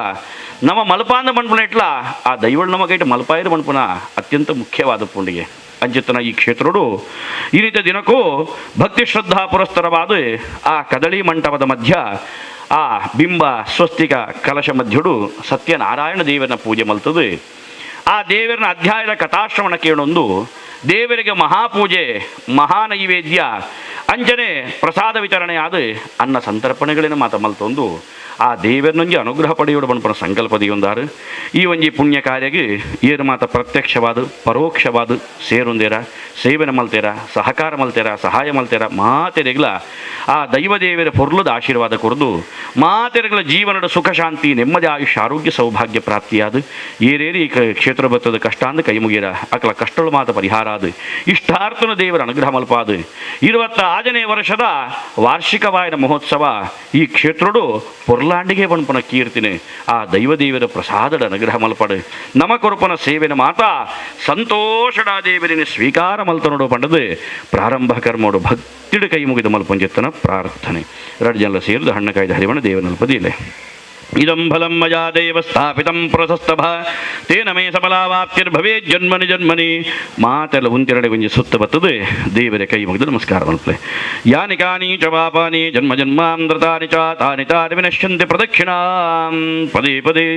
ನಮ್ಮ ಮಲ್ಪಾಂದ ಮಣ್ಪುನ ಇಟ್ಲ ಆ ದೈವಳು ನಮ್ಮ ಕೈಟ ಮಲ್ಪಾಯಿರು ಮಣ್ಪುನ ಅತ್ಯಂತ ಮುಖ್ಯವಾದ ಪುಂಡಿಗೆ ಅಂಚಿತನ ಈ ಕ್ಷೇತ್ರಡು ಈ ರೀತಿಯ ದಿನಕ್ಕೂ ಭಕ್ತಿ ಶ್ರದ್ಧಾ ಪುರಸ್ತರವಾದ ಆ ಕದಳಿ ಮಂಟಪದ ಮಧ್ಯ ಆ ಬಿಂಬ ಸ್ವಸ್ತಿಕ ಕಲಶ ಮಧ್ಯಡು ಸತ್ಯನಾರಾಯಣ ದೇವನ ಪೂಜೆ ಮಲ್ತದೆ. ಆ ದೇವರನ ಅಧ್ಯಾಯದ ಕಥಾಶ್ರವಣ ಕೇಳೊಂದು ದೇವರಿಗೆ ಮಹಾಪೂಜೆ, ಮಹಾನೈವೇದ್ಯ, ಅಂಜನೆ ಪ್ರಸಾದ ವಿತರಣೆಯಾದ ಅನ್ನ ಸಂತರ್ಪಣೆಗಳಿನ ಮಾತ ಮಲ್ತೊಂದು ಆ ದೇವರನೊಂಜಿ ಅನುಗ್ರಹ ಪಡೆಯೋಡು ಬಣ್ಪನ ಸಂಕಲ್ಪದಿಯೊಂದಾರು. ಈ ಒಂಜಿ ಪುಣ್ಯ ಕಾರ್ಯಗೆ ಏರು ಮಾತ ಪ್ರತ್ಯಕ್ಷವಾದ ಪರೋಕ್ಷವಾದ ಸೇರೊಂದೇರ, ಸೇವನೆ ಮಲ್ತೇರ, ಸಹಕಾರ ಮಲ್ತೇರ, ಸಹಾಯ ಮಲ್ತೇರ ಮಾತೆರೆಗ್ಲ ಆ ದೈವದೇವರ ಪೊರ್ಲದ ಆಶೀರ್ವಾದ ಕೊರದು ಮಾತೆರೆಗಳ ಜೀವನದ ಸುಖ ಶಾಂತಿ ನೆಮ್ಮದಿ ಆಯುಷ್ಯ ಆರೋಗ್ಯ ಸೌಭಾಗ್ಯ ಪ್ರಾಪ್ತಿಯಾದ ಏರೇರಿ ಈ ಕ್ಷೇತ್ರ ಬತ್ತದ ಕಷ್ಟ ಅಂದ ಕೈ ಮುಗಿರ ಅಕಲ ಕಷ್ಟಳು ಮಾತ ಪರಿಹಾರ ಆದ ಇಷ್ಟಾರ್ಥನ ದೇವರ ಅನುಗ್ರಹ ಮಲ್ಪಾದ 26ನೇ ವರ್ಷದ ವಾರ್ಷಿಕವಾಯನ ಮಹೋತ್ಸವ ಈ ಕ್ಷೇತ್ರಡು ಪೊರ್ಲಾಂಡಿಗೆ ಬಣ್ಪನ ಕೀರ್ತಿನಿ ಆ ದೈವದೇವರ ಪ್ರಸಾದದ ಅನುಗ್ರಹ ಮಲ್ಪಡು ನಮ ಕೊರಪನ ಸೇವೆನ ಮಾತಾ ಸಂತೋಷಡ ದೇವರಿನ ಸ್ವೀಕಾರ ಮಲ್ತನೋಡು ಪಂಡದು ಪ್ರಾರಂಭ ಕರ್ಮೋಡು ಭಕ್ತಿಡು ಕೈ ಮುಗಿದ ಮಲ್ಪಂಜೆತ್ತನ ಪ್ರಾರ್ಥನೆ. ಎರಡು ಜನ ಸೇರಿದ ಹಣ್ಣ ಕಾಯ್ದ ಹರಿವಣ ದೇವನಲ್ಪದಿಲೆ. ಇದಂ ಫಲಂ ಮಯಾ ದೇವ ಸ್ಥಾಪಿತಂ ಪ್ರಶಸ್ತಭ ತೇನ ಮೇ ಸಫಲಾವಾಪ್ತಿರ್ಭವೇತ್ ಜನ್ಮನಿ ಜನ್ಮನಿ. ಮಾತೆಲ್ಲ ಉಂತಿರಡೆ ಒಂಜಿ ಸುತ್ತ ಬರ್ತದೆ. ದೇವರ ಕೈ ಮುಗಿದು ನಮಸ್ಕಾರ ಮಲ್ಪಲೆ. ಯಾನಿ ಕಾನಿ ಚ ಪಾಪಾನಿ ಜನ್ಮ ಜನ್ಮಾಂತರತಾನಿ ಚ ತಾನಿ ತಾನಿ ವಿನಶ್ಯಂತಿ ಪ್ರದಕ್ಷಿಣಾಂ ಪದೇ ಪದೇ.